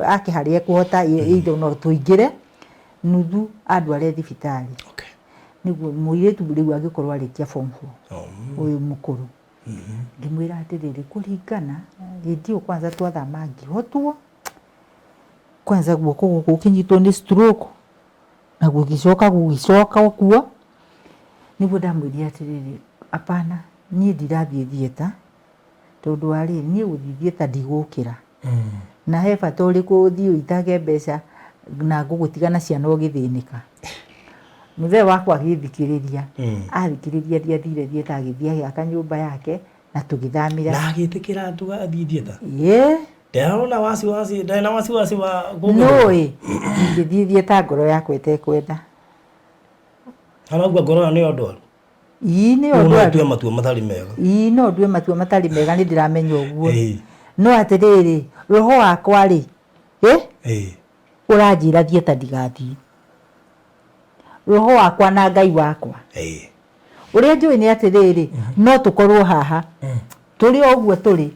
ake harĩa ekũhota either no tũingĩre nuthu andware thibitarĩ. Nĩguo mũirĩtu rĩu angĩkorwo arĩkia form 4 ũyũ mũkũrũ. Ngĩmwĩra atĩrĩrĩ, kũringana hĩndĩ ĩyo kwanza twathama ngĩhotwo, kwanza guoko gũkũ gũkĩnyitwo nĩ stroke na gũgĩcoka gũgĩcoka kuo, nĩguo ndamwĩrire atĩrĩrĩ, apana niĩ ndirathiĩ theatre tondũ wa rĩrĩ, niĩ gũthiĩ theatre ndigũkĩra. Na he bata ũrĩkũ ũthiĩ ũitange mbeca na ngũgũtiga na ciana ũgĩthĩnĩka. Mũthee wakwa agĩthikĩrĩria, athikĩrĩria ndiathire theatre agĩthiĩ agĩaka nyũmba yake na tũgĩthamĩra. Na agĩtĩkĩra athiĩ theatre? Ĩĩ. Ndarona wasiwasi, ndarĩ na wasiwasi wa Nũĩ ingĩthiĩ theatre ngoro yakwa ĩtekwenda. Arauga ngoro ĩyo nĩyo ndwaru? Ii nĩyo Rĩu no ndwaru. ũtue matua matarĩ mega. Ii no ndue matua matarĩ mega nĩ ndĩramenya ũguo. Ĩĩ. No atĩrĩrĩ, roho wakwa rĩ, ĩ? Ĩĩ. Ũranjĩra thiĩ ta ndigathiĩ. Roho wakwa na Ngai wakwa. Ĩĩ. Ũrĩa njũĩ nĩ atĩrĩrĩ, no tũkorwo haha. Tũrĩ o ũguo tũrĩ.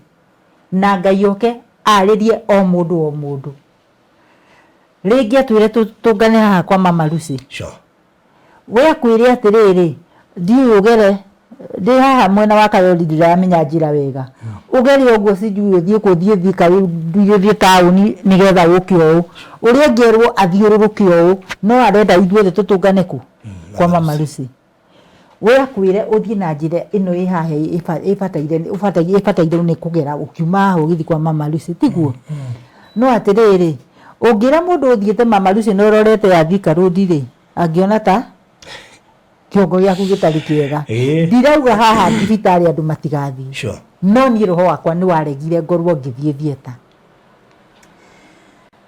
Na Ngai oke arĩrie o mũndũ o mũndũ. Rĩngĩ atwĩre tũngane haha kwa Mama Lucy. Sure. We akwĩre atĩrĩrĩ, ndiũĩ ũgere, ndĩ haha mwena wa Kayori ndiramenya njĩra wega. Ũgere ũguo sijui ũthiĩ kũ ũthiĩ Thika ũthiĩ taũni nĩgetha ũke ũũ. Ũrĩa ũngĩ erwo athiũrũrũke ũũ, no arenda ithuothe tũtũngane kũ? Kwa Mama Lucy. We akwĩre ũthiĩ na njĩra ĩno ĩ haha ĩbataire ĩbataire nĩ kũgera ũkiuma haha ũgĩthiĩ kwa Mama Lucy, tiguo? No atĩrĩrĩ, ũngĩra mũndũ ũthiĩte Mama Lucy na ũrorete ya Thika Road rĩ, angĩona ta kĩongo gĩaku gĩtarĩ kĩega. Ndirauga haha thibitarĩ andũ matigathiĩ. No niĩ roho wakwa nĩ waregire ngorwo ngĩthiĩ theatre.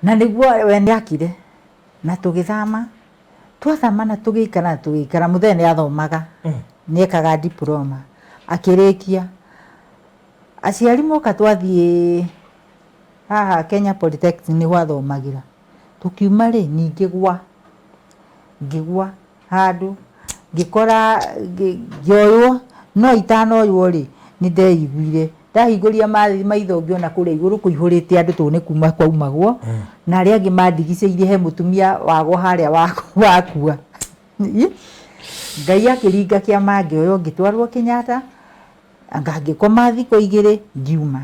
Na nĩguo we nĩ akire na tũgĩthama. Twathama na tũgĩikara na tũgĩikara, mũthee nĩ athomaga, nĩ ekaga diploma, akĩrĩkia. Aciari moka twathiĩ haha Kenya Polytechnic nĩho athomagĩra. Tũkiuma rĩ, niĩ ngĩgwa, ngĩgwa handũ, ngĩkora ngĩoywo, no itanoywo rĩ, nĩ ndeiguire. Ndahingũria maitho ngĩona kũrĩa igũrũ kũihũrĩte andũ tondũ nĩ kuma kwaumagwo, na arĩa angĩ mandigicĩirie he mũtumia wagwa harĩa wakua. Ngai akĩringa kĩama ngĩoywo ngĩtwarwo Kenyatta, anga ngĩkoma thikũ igĩrĩ ngiuma,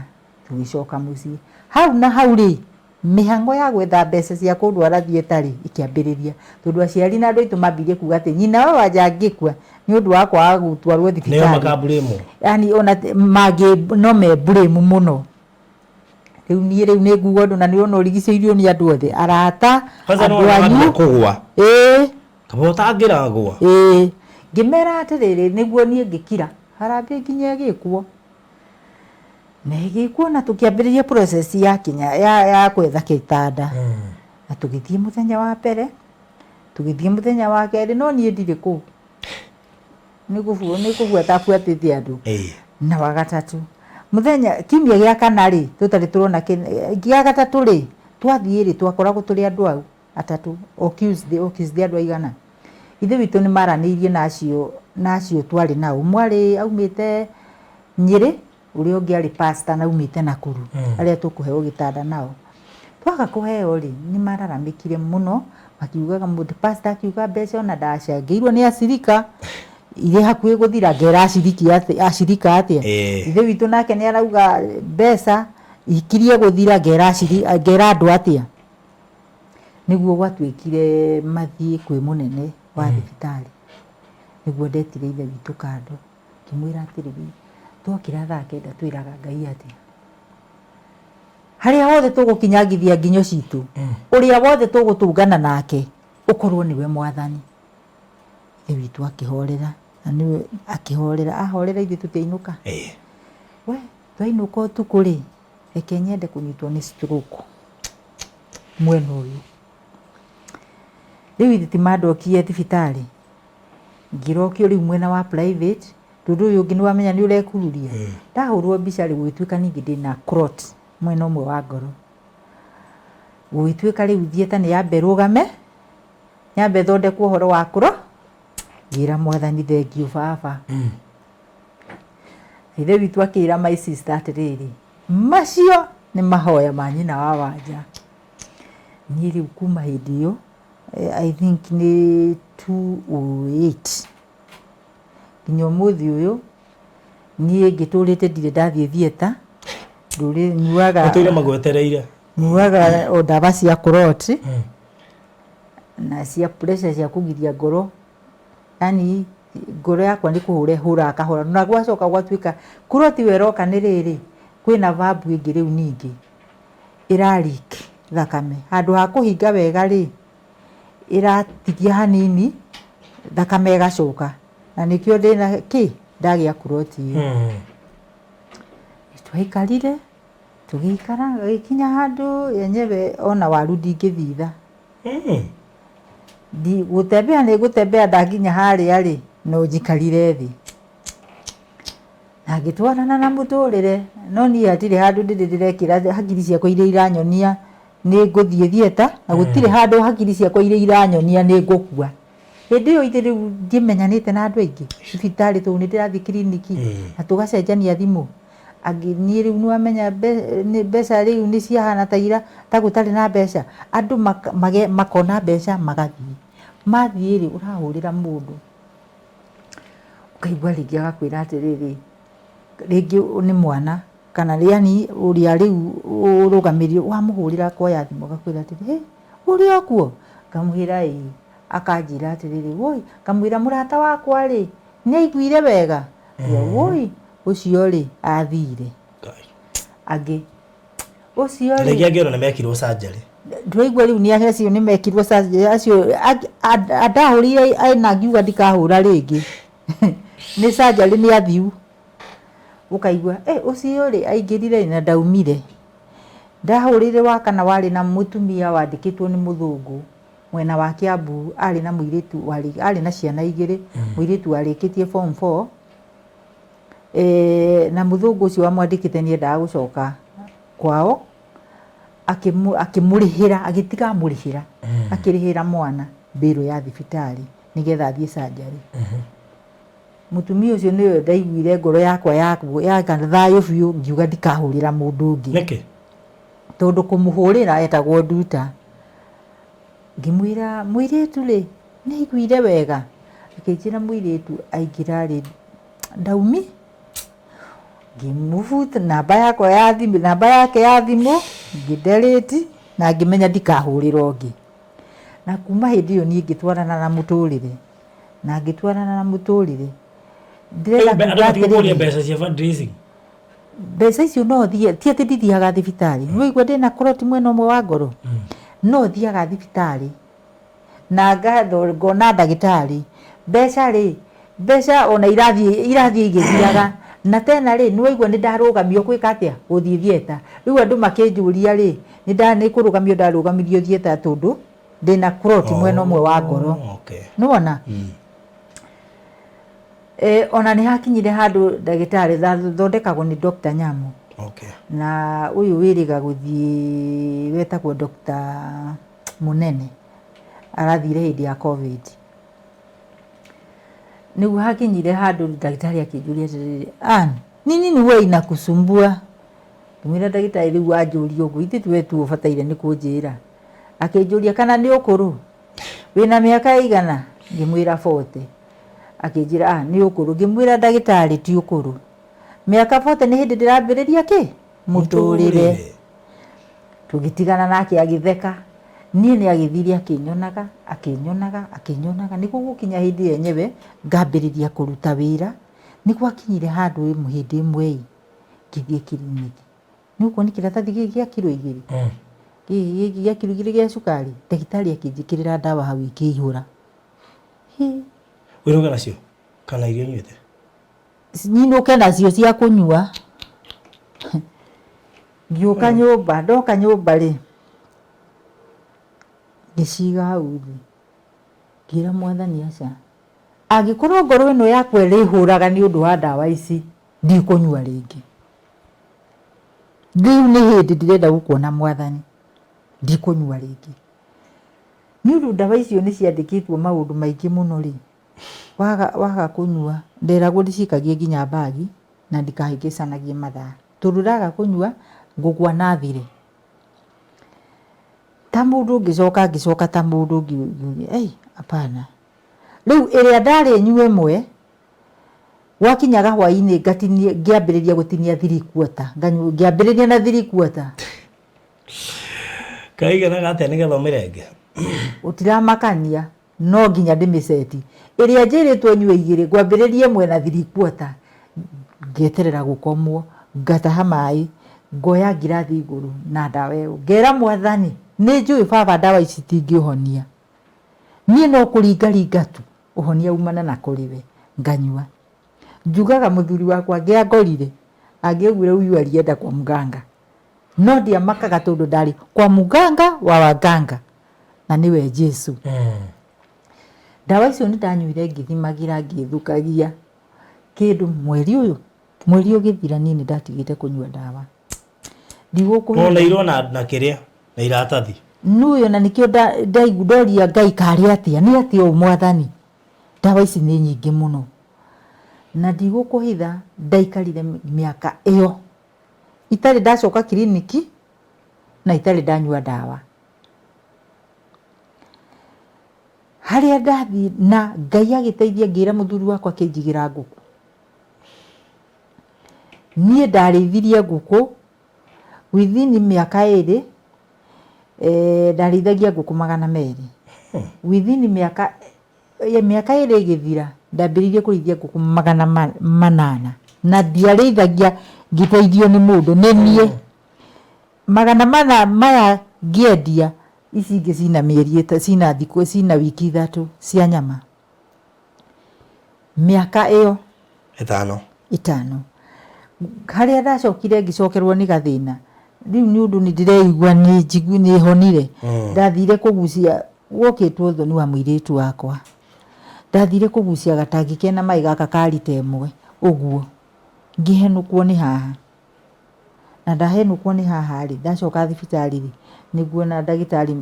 tũgĩcoka mũciĩ. Hau na hau rĩ, mĩhang'o ya gwetha mbeca cia kũndwara theatre rĩ, ĩkĩambĩrĩria. Tondũ aciari na andũ aitũ mambirie kuga atĩ nyina wa Wanja angĩkua nĩ ũndũ wa kwaga gũtwarwo Nĩo thibitarĩ. makamburĩmwo. Yani ona mangĩ no memburĩmu mũno. Rĩu niĩ rĩu nĩ nguga ũndũ na nĩ ũrona ũrigicĩirio nĩ andũ othe, arata, Kwanza andũ nĩ wona anyu. kũgwa. Ĩĩ. Kaba ũtangĩragwa. Ĩĩ. Ngĩmera atĩrĩrĩ, nĩguo niĩ ngĩkira, harambee nginya ĩgĩkwo. Na ĩgĩkwo na tũkĩambĩrĩria process ya kinya ya gwetha gĩtanda. Na tũgĩthiĩ mũthenya wa mbere, tũgĩthiĩ mũthenya wa kerĩ, no niĩ ndirĩ kũu. Nĩ kũbuata buatĩte andũ. Na wa gatatũ. Mũthenya, kiumia gĩa kana rĩ, tũtarĩ tũrona gĩa gatatũ rĩ, twathiĩ rĩ, twakoragwo tũrĩ andũ au atatũ, o Tuesday, o Tuesday andũ aigana. Ithe witũ nĩ maranĩirie na acio, na acio twarĩ nao. Ũmwe arĩ aumĩte Nyĩrĩ, ũrĩa ũngĩ arĩ pastor na aumĩte Nakuru, arĩa tũkũheo gĩtanda nao. Twaga kũheo rĩ, nĩ mararamĩkire mũno, makiugaga mũndũ, pastor akiuga mbeca ona ndacangĩirwo nĩ acirika, irĩ hakuhĩ gũthira, ngera aciriki atĩa, acirika atĩa. Ithe witũ nake nĩ arauga mbeca ikirie gũthira, ngera ngera andũ atĩa. Nĩguo gwatuĩkire mathiĩ kwĩ mũnene wa thibitarĩ, nĩguo ndetire ithe witũ kando, ngĩmwĩra atĩrĩrĩ, twokĩra thaa kenda twĩraga Ngai atĩa? Harĩa hothe tũgũkinyangithia nginyo citũ, ũrĩa wothe tũgũtũngana nake, ũkorwo nĩwe Mwathani. Ithe witũ akĩhorera, na nĩwe akĩhorera, ahorera ithuĩ tũkĩinũka. We, twainũka ũtukũ rĩ, reke nyende kũnyitwo nĩ stroke mwena ũyũ. Rĩu ithe ti mandokie thibitarĩ, ngĩrokio rĩu mwena wa private, tondũ ũyũ ũngĩ nĩwamenya nĩ ũrekururia. Ndahũrwo mbica rĩ, gũgĩtuĩka ningĩ ndĩna clot mwena ũmwe wa ngoro. Gũgĩtuĩka rĩu theatre nĩ yambe ĩrũgame, nyambe thondekwo ũhoro wa clot, ngĩra Mwathani thengiũ baba. Ithe witũ akĩra my sister atĩrĩrĩ, macio nĩ mahoya ma nyina wa Wanja. Niĩ rĩu kuma hĩndĩ ĩyo, I think nĩ 208 nginya ũmũthĩ ũyũ, niĩ ngĩtũrĩte ndirĩ ndathiĩ theatre, ndũrĩ nyuaga. Ũtũire magwetereire. Nyuaga o ndawa cia clot na cia pressure cia kũgiria ngoro, yani ngoro yakwa nĩ kũhũra ĩhũraga kahora, na gwacoka gwatuĩka clot ĩyo ĩroka nĩ rĩrĩ, kwĩna valve ĩngĩ rĩu ningĩ ĩra leak thakame, handũ ha kũhinga wega rĩ, ĩratigia hanini thakame ĩgacoka, na nĩkĩo ndĩna kĩ ndagĩa clot ĩyo. Twaikarire tũgĩikara gagĩkinya handũ yenyewe ona waru ndingĩthitha. Gũtembea nĩ gũtembea ndakinya harĩa rĩ, no njikarire thĩ. Na ngĩtwarana na mũtũrĩre, no niĩ hatirĩ handũ ndĩrĩ ndĩrekĩra hakiri ciakwa iria iranyonia nĩ ngũthiĩ theatre, na gũtirĩ handũ hakiri ciakwa iria iranyonia nĩ ngũkua. Hĩndĩ ĩyo ithe rĩu ndimenyanĩte na andũ aingĩ, thibitarĩ tondũ nĩ ndĩrathiĩ kiriniki na tũgacenjania thimũ. Angĩ niĩ rĩu nĩ wamenya mbeca rĩu nĩ ciahana ta ira ta gũtarĩ na mbeca. Andũ makona mbeca magathiĩ. Mathiĩ rĩ, ũrahũrĩra mũndũ, ũkaigua rĩngĩ agakwĩra atĩrĩrĩ, rĩngĩ nĩ mwana kana yani ũrĩa rĩu ũrũgamĩrĩire, wamũhũrĩra akoya thimũ agakwĩra atĩrĩrĩ, hĩ ũrĩ o kuo? Ngamwĩra ĩĩ. Akanjĩra atĩrĩrĩ, woi, ngamwĩra mũrata wakwa rĩ, nĩ aiguire wega? Woi, ũcio rĩ, athire. Angĩ, ũcio rĩ. Rĩngĩ angĩ ona nĩ mekirwo surgery. Ndĩraigua rĩu nĩ acio nĩ mekirwo surgery, acio ndahũrĩire na ngiuga ndikahũra rĩngĩ. Nĩ surgery nĩ athiu. Ũkaigua ũcio rĩ, aingĩrire na ndaumire. Ndahũrĩire wa kana warĩ na mũtumia wandĩkĩtwo nĩ mũthũngũ mwena wa Kiambu, arĩ na mũirĩtu warĩ, arĩ na ciana igĩrĩ, mũirĩtu warĩkĩtie form 4. Na mũthũngũ ũcio wamwandĩkĩte nĩ endaga gũcoka kwao, akĩmũrĩhĩra, agĩtiga amũrĩhĩra, akĩrĩhĩra mwana mbĩrũ ya thibitarĩ nĩgetha athiĩ surgery. Mũtumia ũcio nĩwe ndaiguire ngoro yakwa yaga thayũ biũ, ngiuga ndikahũrĩra mũndũ ũngĩ. Nĩkĩ? Tondũ kũmũhũrĩra etagwo Nduta. Ngĩmwĩra mũirĩtu rĩ, nĩ aiguire wega? Akĩnjĩra mũirĩtu aingĩra rĩ, ndaumi. Ngĩmũbuta namba yakwa ya thimũ, namba yake ya thimũ, ngĩ delete na ngĩmenya ndikahũrĩra ũngĩ. Na kuma hĩndĩ ĩyo niĩ ngĩtwarana na mũtũrĩre, na ngĩtwarana na mũtũrĩre. Ndĩrenda kuga Andũ matigũkũria atĩrĩrĩ, mbeca cia fundraising. Mbeca icio no thiĩ, ti atĩ ndithiaga thibitarĩ. Nĩ waigua ndĩna clot mwena ũmwe wa ngoro? No thiaga thibitarĩ na ngona ndagĩtarĩ. Mbeca rĩ, mbeca ona irathiĩ irathiĩ igĩthiraga. Na tena rĩ, nĩ waigua nĩ ndarũgamio gwĩka atĩa? Gũthiĩ theatre. Rĩu andũ makĩnjũria rĩ, nĩ kũrũgamio ndarũgamirio theatre tondũ ndĩna clot mwena ũmwe wa ngoro. Nĩ wona? Ona nĩ hakinyire handũ ndagĩtarĩ thondekagwo nĩ Dr. Nyamu. Na ũyũ wĩrĩga gũthiĩ wetagwo Dr. Mũnene, arathire hĩndĩ ya Covid. Nĩguo hakinyire handũ ndagĩtarĩ akĩnjũria atĩrĩrĩ, Ann, ni nini huwa inakusumbua? Ngĩmwĩra ndagĩtarĩ rĩu wanjũria ũguo, ithuĩ we tu ũbataire nĩ kũnjĩra. Akĩnjũria kana nĩ ũkũrũ? Wĩna mĩaka ĩigana? Ngĩmwĩra 40. Akĩnjĩra ah, nĩ ũkũrũ. Ngĩmwĩra ndagĩtarĩ ti ũkũrũ. Mĩaka 40 nĩ hĩndĩ ndĩrambĩrĩria kĩ? Mũtũrĩre. Tũgĩtigana nake agĩtheka. Niĩ nĩ agĩthire akĩnyonaga, akĩnyonaga, akĩnyonaga. Nĩguo gũkinya hĩndĩ yenyewe ngambĩrĩria kũruta wĩra. Nĩ gwakinyire handũ hĩndĩ ĩmwe ĩ, ngĩthiĩ kiriniki. Nĩ ũkuona kĩratathi gĩkĩ gĩa kiro 2, gĩkĩ gĩa kiro 2 gĩa cukari. Ndagĩtarĩ akĩnjĩkĩrĩra ndawa hau ikĩihũra. Hĩ. Wĩrũge nacio kana iria ũnyuĩte? Nyinũke nacio cia kũnyua. Ngĩũka nyũmba, ndoka nyũmba rĩ, ngĩciga hau thĩ. Ngĩra Mwathani aca, angĩkorwo ngoro ĩno yakwa ĩrĩhũraga nĩ ũndũ wa ndawa ici, ndikũnyua rĩngĩ. Rĩu nĩ hĩndĩ ndĩrenda gũkuona Mwathani, ndikũnyua rĩngĩ. Nĩ ũndũ ndawa icio nĩ ciandĩkĩtwo maũndũ maingĩ mũno rĩ, waga waga kũnyua, nderagwo ndĩcikagie nginya mbagi na ndikahĩngĩcanagie mathaa. Tondũ ndaga kũnyua, ngũgwa na thire. Ta mũndũ ngĩcoka ngĩcoka ta mũndũ ngiuga ei hapana. Rĩu ĩrĩa ndarĩ nyue ĩmwe, gwakinyaga hwainĩ ngatinia ngĩambĩrĩria gũtinia 3/4, ngĩambĩrĩria na 3/4. Kaiganaga atĩa nĩgetha ũmĩrenge? Gũtiramakania no nginya ndĩmĩceti. Ĩrĩa njĩrĩtwo nyue igĩrĩ, ngwambĩrĩria ĩmwe na 3/4, ngeterera gũkomwo, ngataha maĩ, ngoya ngirathi igũrũ na ndawa ĩyo. Ngera Mwathani, nĩ njũĩ baba ndawa ici itingĩũhonia. Niĩ no kũringaringa tu, ũhonia umana na kũrĩ we, nganyua. Njugaga mũthuri wakwa angĩangorire, angĩaugire huyu alienda kwa mganga. No ndiamakaga tondũ ndarĩ kwa muganga wa waganga na nĩwe Jesu. Ndawa icio nĩ ndanyuire ngĩthimagĩra ngĩthũkagia kĩndũ mweri ũyũ, mweri ũgĩthira niĩ nĩ ndatigĩte kũnyua ndawa. Ndigũkũhitha. Woneirwo na kĩrĩa na iratathi. Nũĩ ona nĩkĩo ndaigua ndoria Ngai karĩ atĩa, nĩ atĩa ũũ Mwathani, ndawa ici nĩ nyingĩ mũno. Na ndigũkũhitha ndaikarire mĩaka ĩyo itarĩ ndacoka kiriniki na itarĩ ndanyua ndawa. Harĩa ndathiĩ na Ngai agĩteithia ngĩra mũthuri wakwa akĩnjigĩra ngũkũ. Niĩ ndarĩithirie ngũkũ within mĩaka 2, ndarĩithagia ngũkũ 200. Within mĩaka 2 ĩgĩthira, ndambĩrĩirie kũrĩithia ngũkũ 800. Na ndiarĩithagia ngĩteithio nĩ mũndũ, nĩ niĩ. 400 maya ngĩendia, ici ingĩ cina mĩeri, cina thikũ, cina wiki 3 cia nyama. Mĩaka ĩyo 5. 5. Harĩa ndacokire ngĩcokerwo nĩ gathĩna, rĩu nĩ ũndũ nĩ ndĩreigua nĩ honire. Ndathire kũgucia, wokĩtwo thoni wa mũirĩtu wakwa. Ndathire kũgucia gatangi kena maĩ gaka ka rita 1 ũguo, ngĩhenũkwo nĩ haha. Na ndahenũkwo nĩ haha rĩ, ndacoka thibitarĩ rĩ, nĩguo na ndagĩtarĩ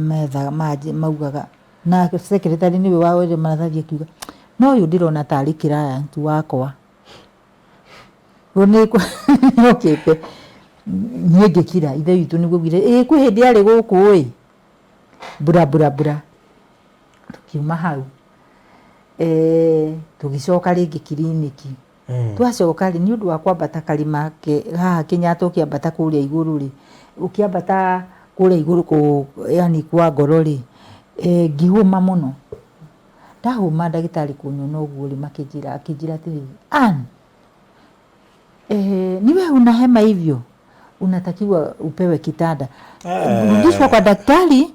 methaga maugaga, na secretary nĩwe woire maratathi akiuga, no ũyũ ndĩrona tarĩ client wakwa. Nĩokĩte, niĩ ngĩkira, ithe witũ nĩguo augire, ĩĩ kwĩ hĩndĩ arĩ gũkũ ĩ, mbura mbura mbura. Tũkiuma hau, tũgĩcoka rĩngĩ kiriniki. Twacoka rĩ, nĩ ũndũ wa kwambata karĩma haha Kenyatta ũkĩambata kũrĩa igũrũ rĩ, ũkĩambata kũrĩa igũrũ yani kwa ngoro rĩ, ngĩhũma mũno. Ndahũma ndagĩtarĩ kũnyona ũguo rĩ, makĩnjĩra, akĩnjĩra atĩrĩrĩ, Ann, ni wewe unahema hivyo, unatakiwa upewe kitanda. Rudishwa kwa daktari,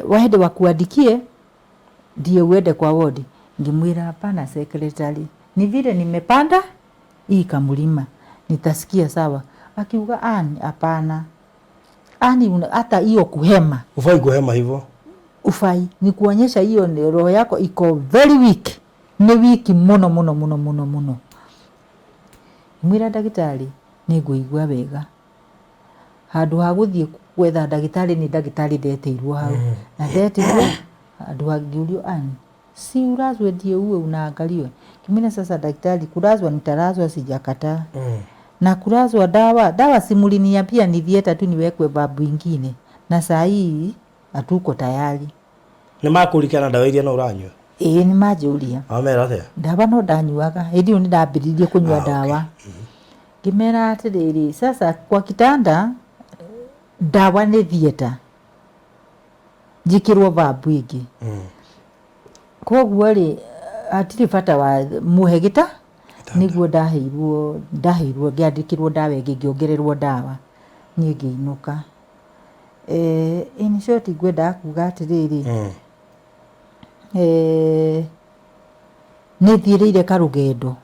waende wakuandikie ndiye uende kwa wodi. Ngimwira hapana secretary, ni vile nimepanda hii kamlima, nitasikia sawa. Akiuga Ann, hapana. Ann, hata hiyo kuhema. Ufai kuhema hivyo? Ufai, ni kuonyesha hiyo ni roho yako iko very weak. Ni weak muno muno muno muno muno. Mwira ndagĩtarĩ nĩ ngũigua wega. Handũ ha gũthiĩ gwetha ndagĩtarĩ nĩ ndagĩtarĩ ndetĩirwo hau. Na ndetĩirwo handũ ha ngĩũrio Ann, si ulazwe ndiye uwe unaangaliwa. Kimwira sasa daktari, kulazwa nitalazwa sijakataa. Na kulazwa dawa, dawa si mliniambia ni theater tu niwekwe babu ingine. Na saa hii hatuko tayari. Nĩ makũrikana ndawa iria no ũranyua? Ĩĩ nĩ manjũria. Wamera atĩa? Ndawa no ndanyuaga. Hĩndĩ ĩyo nĩ ndambĩrĩirie kũnyua ndawa. Ngĩmera atĩrĩrĩ, sasa kwa kitanda ndawa nĩ theater. Njĩkĩrwo babu ĩngĩ. Koguo rĩ, hatirĩ bata wa mũhe gĩta? Gĩtanda. Nĩguo ndaheirwo ndaheirwo ngĩandĩkĩrwo ndawa ĩngĩ ngĩongererwo ndawa niĩ ngĩinũka. In short ngwendaga kuga atĩrĩrĩ, nĩ thiĩrĩire karũgendo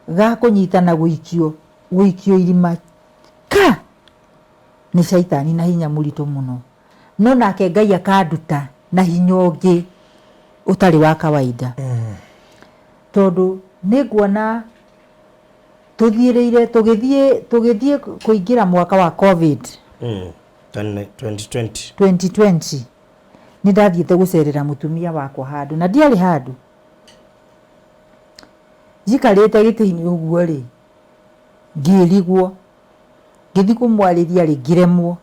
ga kũnyitana gũikio gũikio irima ka nĩ caitani na hinya mũritũ mũno. No nake Ngai akanduta na hinya ũngĩ ũtarĩ wa kawaida. Tondũ nĩ nguona tũthiĩrĩire tũgĩthiĩ tũgĩthiĩ kũingĩra mwaka wa Covid. 2020. 2020 nĩ ndathiĩte gũcerera mũtumia wakwa handũ na ndiarĩ handũ. Njikarĩte gĩtĩ-inĩ ũguo rĩ, ngĩrigwo, ngĩthiĩ kũmwarĩria rĩ, ngĩremwo.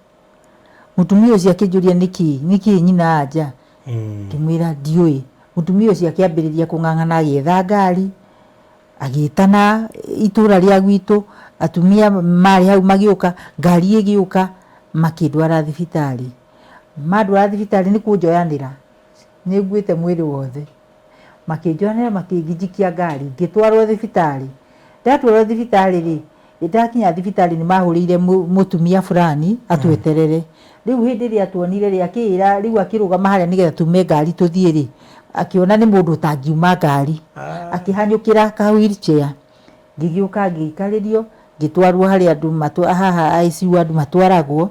Mũtumia ũcio akĩnjũria nĩkĩ, nĩkĩ nyina anja? Ngĩmwĩra ndiũĩ. Mũtumia ũcio akĩambĩrĩria kũng'ang'ana agĩetha ngari, agĩtana itũra rĩa gwitũ, atumia marĩ hau magĩũka, ngari ĩgĩũka, makĩndwara thibitarĩ. Mandwara thibitarĩ nĩ kũnjoyanĩra, nĩ nguĩte mwĩrĩ wothe. Makĩnjoyanĩra makĩnjikia ngari, ngĩtwarwo thibitarĩ. Ndatwarwo thibitarĩ rĩ, ndakinya thibitarĩ nĩ mahũrĩire mũtumia fulani atweterere. Rĩu hĩndĩ ĩrĩa atuonire rĩ, akĩĩra rĩu akĩrũgama harĩa nĩgetha tume ngari tũthiĩ rĩ, akĩona nĩ mũndũ ũtangiuma ngari, akĩhanyũkĩra ka wheelchair. Ngĩgĩũka ngĩikarĩrio, ngĩtwarwo harĩa andũ haha ICU andũ matwaragwo,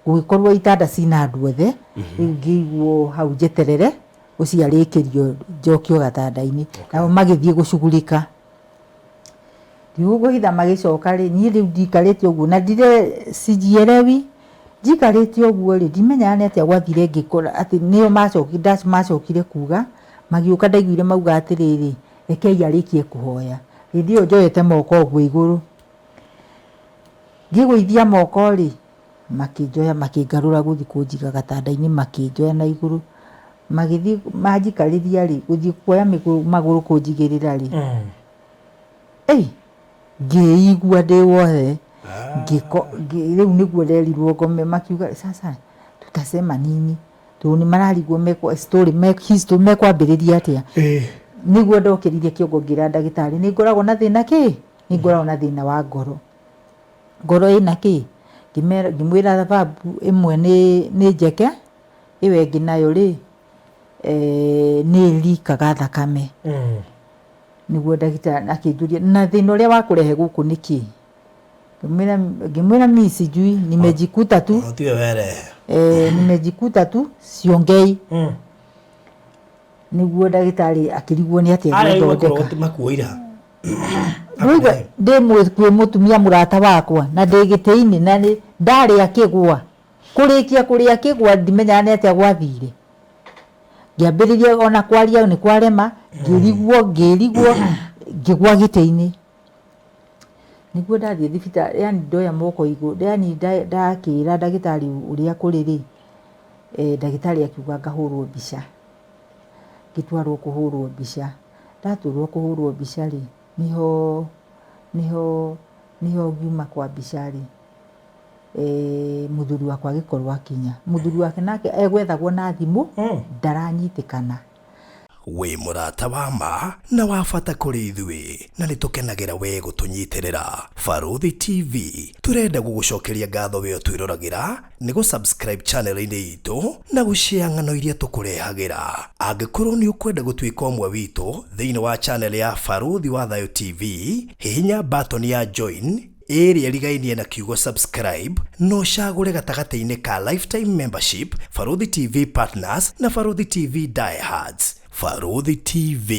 gũgĩkorwo itanda cina andũ othe, rĩu ngĩigwo hau njeterere ũcio arĩkĩrio njokio gatanda-inĩ. Nao magĩthiĩ gũcugurika. Ndigũkũhitha magĩcoka rĩ, niĩ rĩu ndikarĩte ũguo na ndire sijielewi, njikarĩte ũguo rĩ, ndimenyaga nĩ atĩa gwathire ngĩkora atĩ nĩo macokire kuga, magĩũka ndaiguire mauga atĩrĩrĩ, rekei arĩkie kũhoya. Hĩndĩ ĩyo njoete moko ũguo igũrũ. Ngĩgũithia moko rĩ, makĩnjoya makĩngarũra gũthiĩ kũnjiga gatanda-inĩ makĩnjoya na igũrũ. Magĩthiĩ manjikarĩria rĩ, gũthiĩ kuoya magũrũ kũnjigĩrĩra rĩ, ĩi ngĩigua ndĩ wothe. Rĩu nĩguo nderirwo ngome, makiuga sasa tutasema nini? Tondũ nĩ mararigwo story history mekwambĩrĩria atĩa. Nĩguo ndokĩririe kĩongo ngĩra ndagĩtarĩ nĩ ngoragwo na thĩna kĩ? Nĩ ngoragwo na thĩna wa ngoro. Ngoro ĩna kĩ? Ngĩmwĩra thababu ĩmwe nĩ njeke, ĩyo ĩngĩ nayo rĩ, nĩ ĩrikaga thakame. Nĩguo ndagĩtarĩ akĩnjũria na thĩna ũrĩa wakũrehe gũkũ nĩ kĩ? Ngĩmwĩra mi sijui, nimejikuta tu. Tiwe werehe. Nimejikuta tu siongei. Nĩguo ndagĩtarĩ akĩrigwo nĩ atĩa egũthondeka. Makuoire ha? Ndũigua ndĩ kwĩ mũtumia mũrata wakwa na ndĩ gĩtĩ-inĩ na nĩ ndarĩa kĩgwa. Kũrĩkia kũrĩa kĩgwa ndimenyaga nĩ atĩa gwathire. Ngĩambĩrĩria ona kwaria nĩ kwarema, ngĩrigwo ngĩrigwo ngĩgwa gĩtĩ-inĩ. Nĩguo ndathiĩ thibitarĩ, yani ndoya moko igũrũ, yani ndakĩra ndagĩtarĩ ũrĩa kũrĩ rĩ, ndagĩtarĩ akiuga ngahũrwo mbica. Ngĩtwarwo kũhũrwo mbica. Ndatwarwo kũhũrwo mbica rĩ, nĩho nĩho nĩho ngiuma kwa mbica rĩ, mũthuri wakwa agĩkorwo akinya. Mũthuri wake nake egwethagwo na thimũ, ndaranyitĩkana. Wĩ mũrata wa ma na wa bata kũrĩ ithuĩ na nĩ tũkenagĩra we gũtũnyitĩrĩra. Barũthi TV tũrenda gũgũcokeria ngatho we ũtwĩroragĩra nĩ gũ subscribe channel-inĩ itũ na gũ share ng'ano iria tũkũrehagĩra. Angĩkorwo nĩ ũkwenda gũtuĩka ũmwe witũ thĩinĩ wa channel ya Barũthi wa Thayũ TV, hihinya button ya join ĩrĩa ĩrigainie na kiugo subscribe na ũcagũre gatagatĩ-inĩ ka lifetime membership, Barũthi TV Partners na Barũthi TV Diehards. Barũthi TV,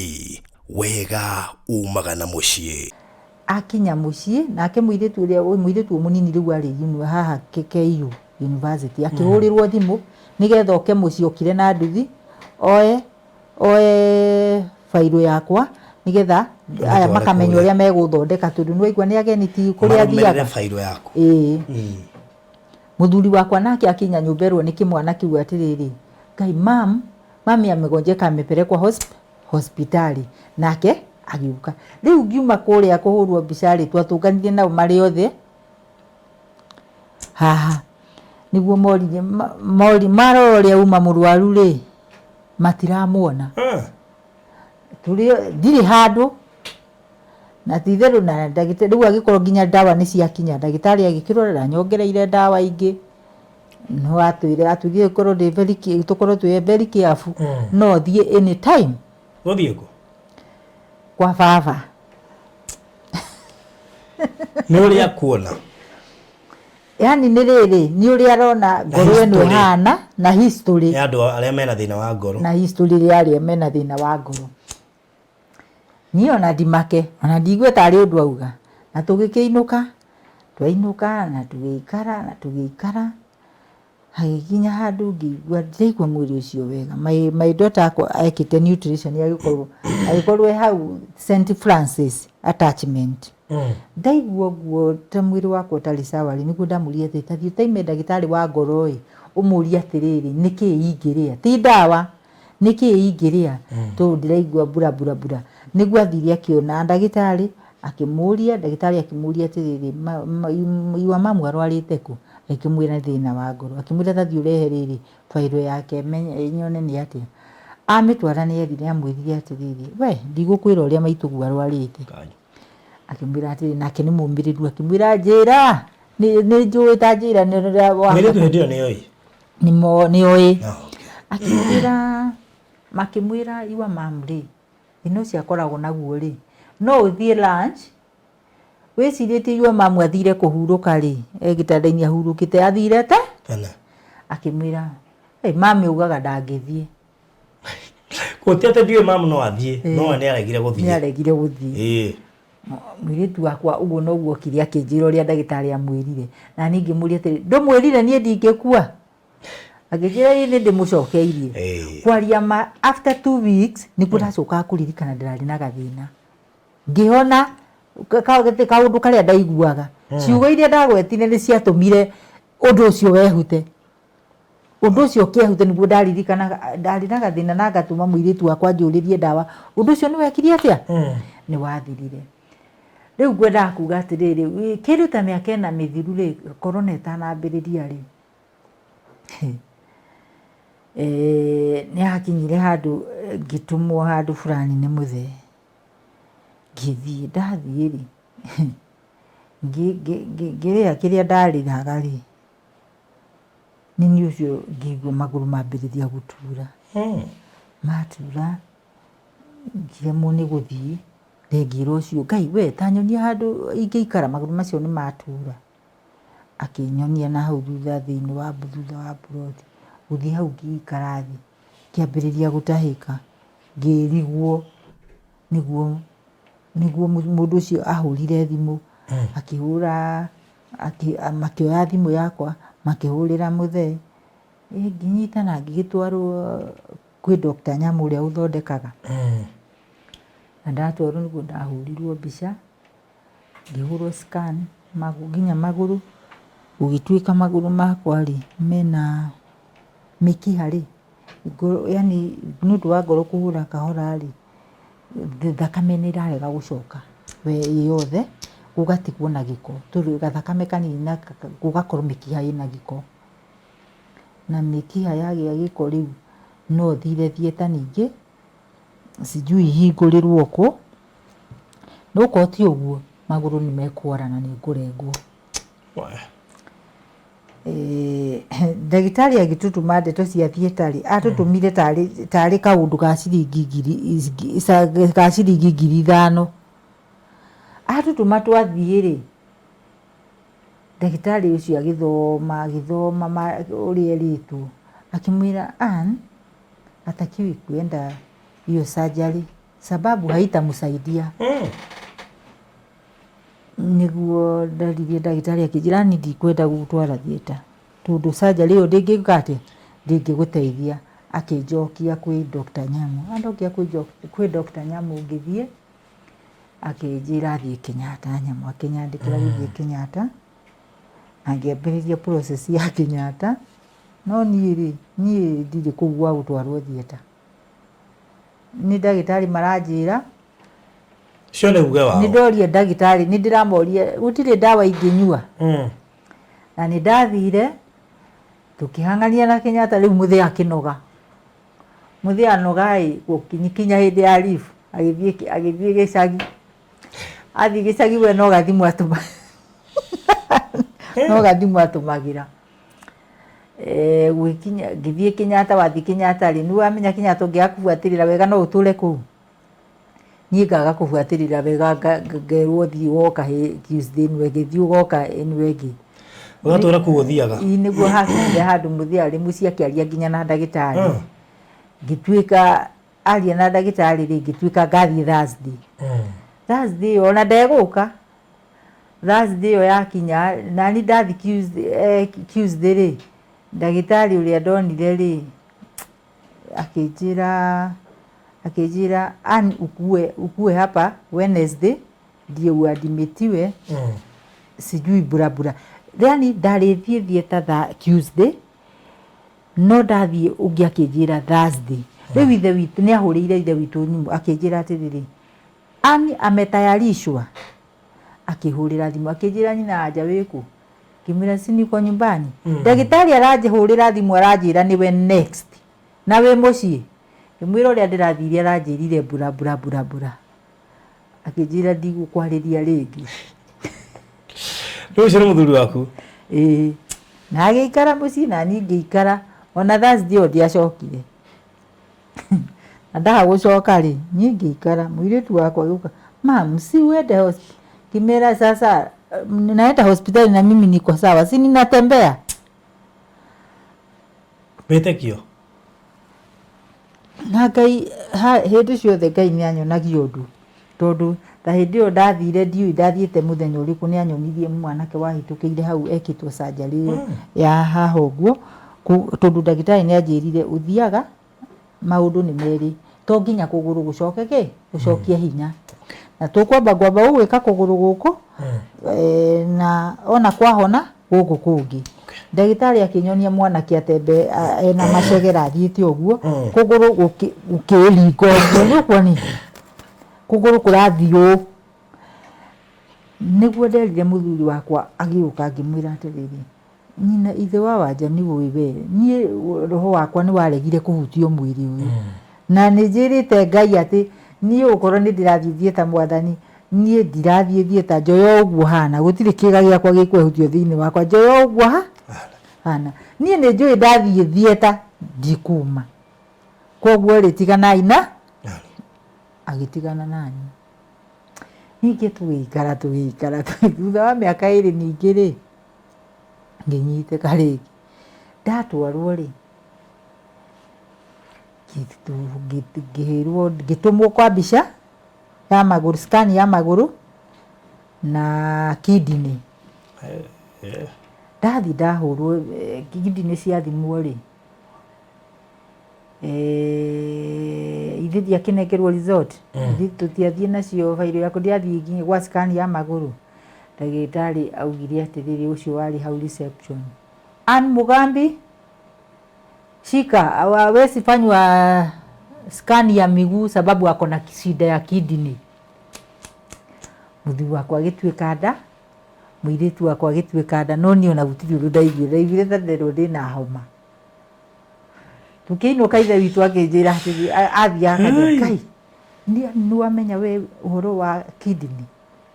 wega umaga na mũciĩ. Akinya mũciĩ nake mũirĩtu ũrĩa mũirĩtu ũyũ mũnini rĩu arĩ haha KU University akĩhũrĩrwo thimũ nĩgetha oke mũciĩ okire na nduthi oe oe bairũ yakwa nĩgetha aya makamenya ũrĩa megũthondeka tondũ nĩ waigua nĩ ageni ti kũrĩa athiaga. Bairũ yaku. Ĩĩ. Mũthuri wakwa nake akinya nyũmba erwo nĩ kĩmwana kĩu atĩrĩrĩ, Ngai mam, mami amegonjeka amepelekwa hospitali. Nake agĩũka. Rĩu ngiuma kũrĩa kũhũrwo mbica rĩ, twatũnganire nao marĩ othe haha. Nĩguo moririe, marora ũrĩa uma mũrwaru rĩ, matiramuona. Tũrĩ ndirĩ handũ na ti itherũ na ndagĩtarĩ rĩu angĩkorwo nginya ndawa nĩ ciakinya ndagĩtarĩ agĩkĩrora ndanyongereire ndawa ingĩ no atwĩre atwĩrire ngorwo ndĩ very tũkorwo twĩ very careful no thiĩ any time. Gũthiĩ kũ? Kwa baba. Nĩ ũrĩa kuona. Yani nĩ rĩrĩ nĩ ũrĩa arona ngoro ĩno history. ĩhana na history Ya andũ arĩa mena thĩna wa ngoro. Na history ya arĩa mena thĩna wa ngoro. Niĩ ona ndimake ona ndigue tarĩ ũndũ auga na tũgĩkĩinũka twainũka na tũgĩikara na tũgĩikara hagĩkinya handũ ngĩigua ndiraigua mwĩrĩ ũcio wega. My daughter akwa ekĩte nutrition agĩkorwo agĩkorwo e hau St Francis attachment. Ndaigua ũguo ta mwĩrĩ wakwa ũtarĩ sawa rĩ, nĩguo ndamũria atĩrĩ, ta thiĩ ũtaime ndagĩtarĩ wa ngoro ĩ, ũmũrie atĩrĩrĩ, nĩkĩ ingĩrĩa, ti ndawa, nĩkĩ ingĩrĩa tondũ ndĩraigua mbura mbura mbura. Nĩguo athire akĩona ndagĩtarĩ, akĩmũria, ndagĩtarĩ akĩmũria atĩrĩrĩ, your mum arwarĩte kũ? Agĩkĩmwĩra thĩna wa ngoro, akĩmwĩra ta thiĩ ũrehe rĩrĩ bairo yake menye nyone nĩ atĩa. Amĩtwara nĩ ethire amwĩrire atĩrĩrĩ, we ndigũkwĩra ũrĩa maitũguo arwarĩte. Akĩmwĩra atĩrĩ, nake nĩ mũmĩrĩru, akĩmwĩra njĩra, nĩ njũĩ ta njĩra nĩ ũrĩa wa Mũirĩtu hĩndĩ ĩyo nĩ oĩ. Nĩ oĩ. Akĩmwĩra, makĩmwĩra your mum rĩ, thĩna ũcio akoragwo naguo rĩ, no ũthiĩ lunch, wĩcirĩtie your mum athire kũhurũka rĩ, e gĩtanda-inĩ ahurũkĩte athire te? Tene. Akĩmwĩra, hey, mami augaga ndangĩthiĩ. Gũti atĩ ndiũĩ mamu no athiĩ, no we nĩ aregire gũthiĩ. Nĩ aregire gũthiĩ. Mũirĩtu wakwa ũguo noguo okire akĩnjĩra ũrĩa ndagĩtarĩ amwĩrire. Na niĩ ngĩmũria atĩrĩ, ndũmwĩrire niĩ ndingĩkua? Akĩnjĩra ĩĩ nĩ ndĩmũcokeirie. Kwaria ma after 2 weeks nĩguo ndacokaga kũririkana ndĩrarĩ na gathĩna. Ngĩhona kaũndũ karĩa ndaiguaga. Ciugo iria ndagwetire nĩ ciatũmire ũndũ ũcio wehute. Ũndũ ũcio ũkĩehute nĩguo ndaririkanaga ndarĩ na gathĩna na ngatũma mũirĩtu wakwa anjũrĩrie ndawa. Ũndũ ũcio nĩ wekire atĩa? Nĩ wathirire. Rĩu ngwendaga kuga atĩrĩrĩ, kĩndũ ta mĩaka ĩna mĩthiru rĩ, corona ĩtanambĩrĩria rĩ, nĩ hakinyire handũ ngĩtũmwo handũ fulani nĩ mũthee. Ngĩthiĩ, ndathiĩ rĩ, ngĩrĩa kĩrĩa ndarĩraga rĩ, nĩ niĩ ũcio ngĩigua magũrũ mambĩrĩria gũtura. Matura, ngĩremwo nĩ gũthiĩ, ngĩra ũcio, Ngai we ta nyonia handũ ingĩikara magũrũ macio nĩ matura. Akĩnyonia na hau thutha thĩinĩ wa thutha wa mburoti. Gũthiĩ hau ngĩikara thĩ, ngĩambĩrĩria gũtahĩka, ngĩrigwo nĩguo nĩguo mũndũ ũcio ahũrire thimũ, akĩhũra makĩoya thimũ yakwa makĩhũrĩra mũthee. Ngĩnyita na ngĩgĩtwarwo kwĩ Doctor Nyamu ũrĩa ũthondekaga. Na ndatwarwo nĩguo ndahũrirwo mbica, ngĩhũrwo scan nginya magũrũ, gũgĩtuĩka magũrũ makwa rĩ mena mĩkiha rĩ, yani nĩ ũndũ wa ngoro kũhũra kahora rĩ, thakame nĩ ĩrarega gũcoka ĩ yothe, gũgatigwo na gĩko, gathakame kanini na gũgakorwo mĩkiha ĩna gĩko. Na mĩkiha yagĩa gĩko rĩu no thire theatre ningĩ, sijui hingũrĩrwo kũ, no okorwo ti ũguo magũrũ nĩ mekuora na nĩ ngũrengwo. Ndagĩtarĩ agĩtũtũma ndeto cia theatre rĩ, atũtũmire tarĩ kaũndũ ka ciringi ngiri ka ciringi 5,000. Atũtũma twathiĩ rĩ, ndagĩtarĩ ũcio agĩthoma agĩthoma ũrĩa erĩtwo, akĩmwĩra Ann hatakiwi kuenda hiyo surgery sababu haitamsaidia. Nĩguo ndaririe ndagĩtarĩ akĩnjĩra niĩ ndikwenda gũgũtwara theatre tondũ surgery ĩyo ndĩngĩka atĩa, ndĩngĩgũteithia. Akĩnjokia kwĩ Doctor Nyamu, anjokia kwĩ Doctor Nyamu ngĩthiĩ, akĩnjĩra thiĩ Kenyatta Nyamu akĩnyandĩkĩra gũthiĩ Kenyatta, na ngĩambĩrĩria process ya Kenyatta, no niĩ rĩ, niĩ ndirĩ kũu gwa gũtwarwo theatre. Nĩ ndagĩtarĩ maranjĩra. Ũcio nĩ uge wao. Nĩ ndoria ndagĩtarĩ, nĩ ndĩramoria gũtirĩ ndawa ingĩnyua? Na nĩ ndathire, tũkĩhang'ania na Kenyatta rĩu mũthee akĩnoga. Mũthee anoga ĩ, gũkinya hĩndĩ ya leave. Agĩthiĩ agĩthiĩ gĩcagi. Athiĩ gĩcagi we no gathimũ atũma no gathimũ atũmagĩra. Eh, gwĩkinya ngĩthiĩ Kenyatta wathiĩ Kenyatta rĩ nĩ wamenya Kenyatta ũngĩaga kũbuatĩrĩra wega no ũtũre kũu. Niĩ ngaga kũbuatĩrĩra wega ngerwo thiĩ woka Tuesday ĩno ĩngĩ thiĩ ũgoka ĩno ĩngĩ. Ũgatũra kũu ũthiaga. Ĩĩ nĩguo hakinyire handũ mũthia rĩ mũciĩ akĩaria nginya na ndagĩtarĩ. Ngĩtuĩka aria na ndagĩtarĩ rĩ ngĩtuĩka ngathiĩ Thursday. Thursday ĩyo ona ndegũka. Thursday ĩyo yakinya nani ndathiĩ Tuesday, Tuesday rĩ ndagĩtarĩ ũrĩa ndonire rĩ akĩnjĩra akĩnjĩra Ann ukue, ukue hapa Wednesday ndiye uadmitiwe sijui burabura yani ndarĩthiĩ thieta tha Tuesday no ndathiĩ ũngĩ akĩnjĩra Thursday rĩu ithe witũ nĩ ahũrĩire ithe witũ thimũ akĩnjĩra atĩrĩrĩ Ann ametayarishwa akĩhũrĩra thimũ akĩnjĩra nyina anja wĩkũ ngĩmwĩra si niko nyumbani ndagĩtarĩ aranjĩhũrĩra thimũ aranjĩra nĩwe next na wĩ mũciĩ ngĩmwĩra ũrĩa ndĩrathire aranjĩrire mbura mbura mbura mbura akĩnjĩra ndigũkwarĩria rĩngĩ. Rĩu ũcio nĩ mũthuri waku? Ĩĩ, na agĩikara mũciĩ na niĩ ngĩikara ona Thursday ĩyo ndiacokire. Na ndaga gũcoka rĩ, niĩ ngĩikara mũirĩtu wakwa agĩũka, mam si uende hospitali. Ngĩmwĩra sasa naenda hospitali na mimi niko sawa, si ninatembea. Wĩtĩkio. Na Ngai hĩndĩ ciothe Ngai nĩ anyonagia ũndũ tondũ ta hĩndĩ ĩyo ndathire ndiũĩ ndathiĩte mũthenya ũrĩkũ nĩ anyonirie mwanake wahĩtũkĩire hau ekĩtwo surgery ĩyo ya haha ũguo tondũ ndagĩtarĩ nĩ anjĩrire ũthiaga maũndũ nĩ merĩ to nginya kũgũrũ gũcoke kĩ gũcokie hinya na tũkwamba ngwamba gũgwĩka kũgũrũ gũkũ na ona kwahona gũkũ kũngĩ. Ndagĩtarĩ akĩnyonia mwanake atembe ena macegera athiĩte ũguo kũgũrũ gũkĩringa ũguo nĩ ũkuona kũgũrũ kũrathiĩ ũũ. Nĩguo nderire mũthuri wakwa agĩũka ngĩmwĩra atĩrĩrĩ, nyina ithe wa Wanja nĩ ũĩ we, niĩ roho wakwa nĩ waregire kũhutio mwĩrĩ ũyũ. Na nĩ njĩrĩte Ngai atĩ niĩ okorwo nĩ ndĩrathiĩ thieta mwathani, niĩ ndirathiĩ thieta, njoya o ũguo hana, gũtirĩ kĩga gĩakwa gĩkwehutio thĩinĩ wakwa, njoya o ũguo hana. Niĩ nĩ njũĩ ndathiĩ thieta ndikuma. Koguo rĩ tiganai na agĩtigana naniĩ. Ningĩ tũgĩikara tũgĩikara thutha wa mĩaka ĩrĩ ningĩ rĩ, ngĩnyitĩka rĩngĩ. Ndatwarwo rĩ, ngĩrwo ngĩtũmwo kwa mbica ya magũrũ, scan ya magũrũ na kidney. Ndathiĩ ndahũrwo kidney ciathimwo rĩ, ithuĩ ndiakĩnengerwo result, ithuĩ tũtiathiĩ nacio bairũ yakwa ndiathiĩ nginya gwa scan ya magũrũ. Ndagĩtarĩ augire atĩrĩrĩ ũcio warĩ hau reception, Ann Mugambi shika hawezi fanywa scan ya miguu sababu ako na shida ya kidney. Mũthuri wakwa agĩtuĩka nda, mũirĩtu wakwa agĩtuĩka nda, no niĩ ona gũtirĩ ũndũ ndaiguire, ndaiguire ta nderwo ndĩna homa. Tũkĩinũka ithe witũ akĩnjĩra atĩrĩ, athiaga akanjĩra, Ngai, nĩ wamenya we ũhoro wa kidney,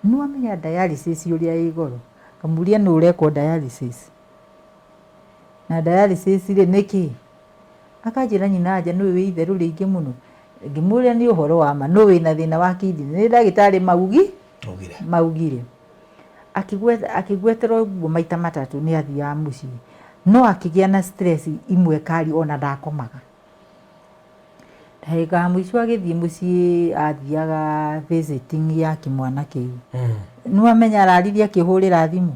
nĩ wamenya dialysis ũrĩa ĩ goro? Ngamũria nũ ũrekwo dialysis? Na dialysis rĩ nĩ kĩ? Akanjĩra nyina anja nĩ ũĩ wĩ itherũ rĩingĩ mũno. Ngĩmũria nĩ ũhoro wa ma nũ wĩna thĩna wa kidney? Nĩ ndagĩtarĩ maugi maugire. Akĩgwetera ũguo maita matatũ nĩ athiaga mũciĩ. No akĩgĩa na stress imwe kari ona ndakomaga. Ndagĩka ya mũico agĩthiĩ mũciĩ athiaga visiting ya kĩmwana kĩu. Nĩ wamenya araririe akĩhũrĩra thimũ.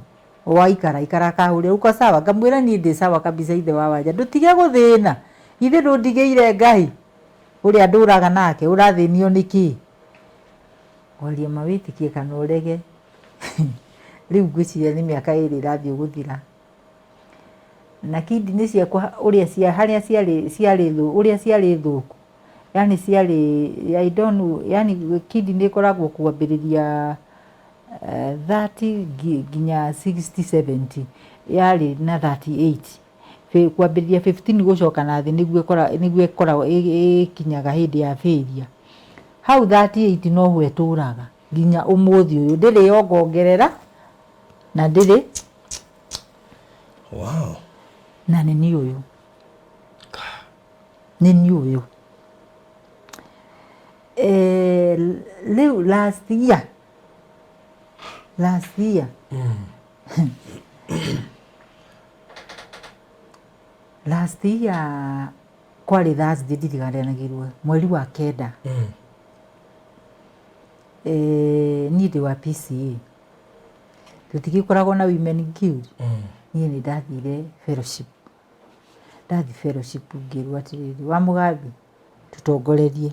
Waikara ikara akahũrĩra uko sawa? Ngamwĩra niĩ ndĩ sawa kabisa ithe wa Wanja ndũtige gũthĩna. Githĩ ndũndigĩire Ngai ũrĩa ndũraga nake ũrathĩnio nĩkĩ? Kwaria ma wĩtĩkie kana ũrege rĩu ngwĩciria nĩ mĩaka ĩrĩ ĩrathiĩ gũthira. Na kidney ciakwa ũrĩa cia harĩa ciarĩ ciarĩ ũrĩa ciarĩ thũku yani ciarĩ I don't know yani kidney ĩkoragwo kwambĩrĩria 30 nginya 60 70 yarĩ na 38 kwambĩrĩria 15 gũcoka na thĩ nĩguo ĩkoragwo ĩkinyaga hĩndĩ ya failure. Hau 38 noho ĩtũraga nginya ũmũthĩ ũyũ, ndĩrĩ yongongerera na ndĩrĩ. Na nĩ niĩ ũyũ, nĩ niĩ ũyũ. Rĩu last year kwarĩ Thursday, ndiriganagĩrwo, mweri wa 9. Niĩ ndĩ wa PCA, tũtigĩkoragwo na Women Guild. Niĩ nĩ ndathire fellowship. Ndathiĩ fellowship ngĩrwo atĩrĩrĩ, wa Mũgambi, tũtongorerie.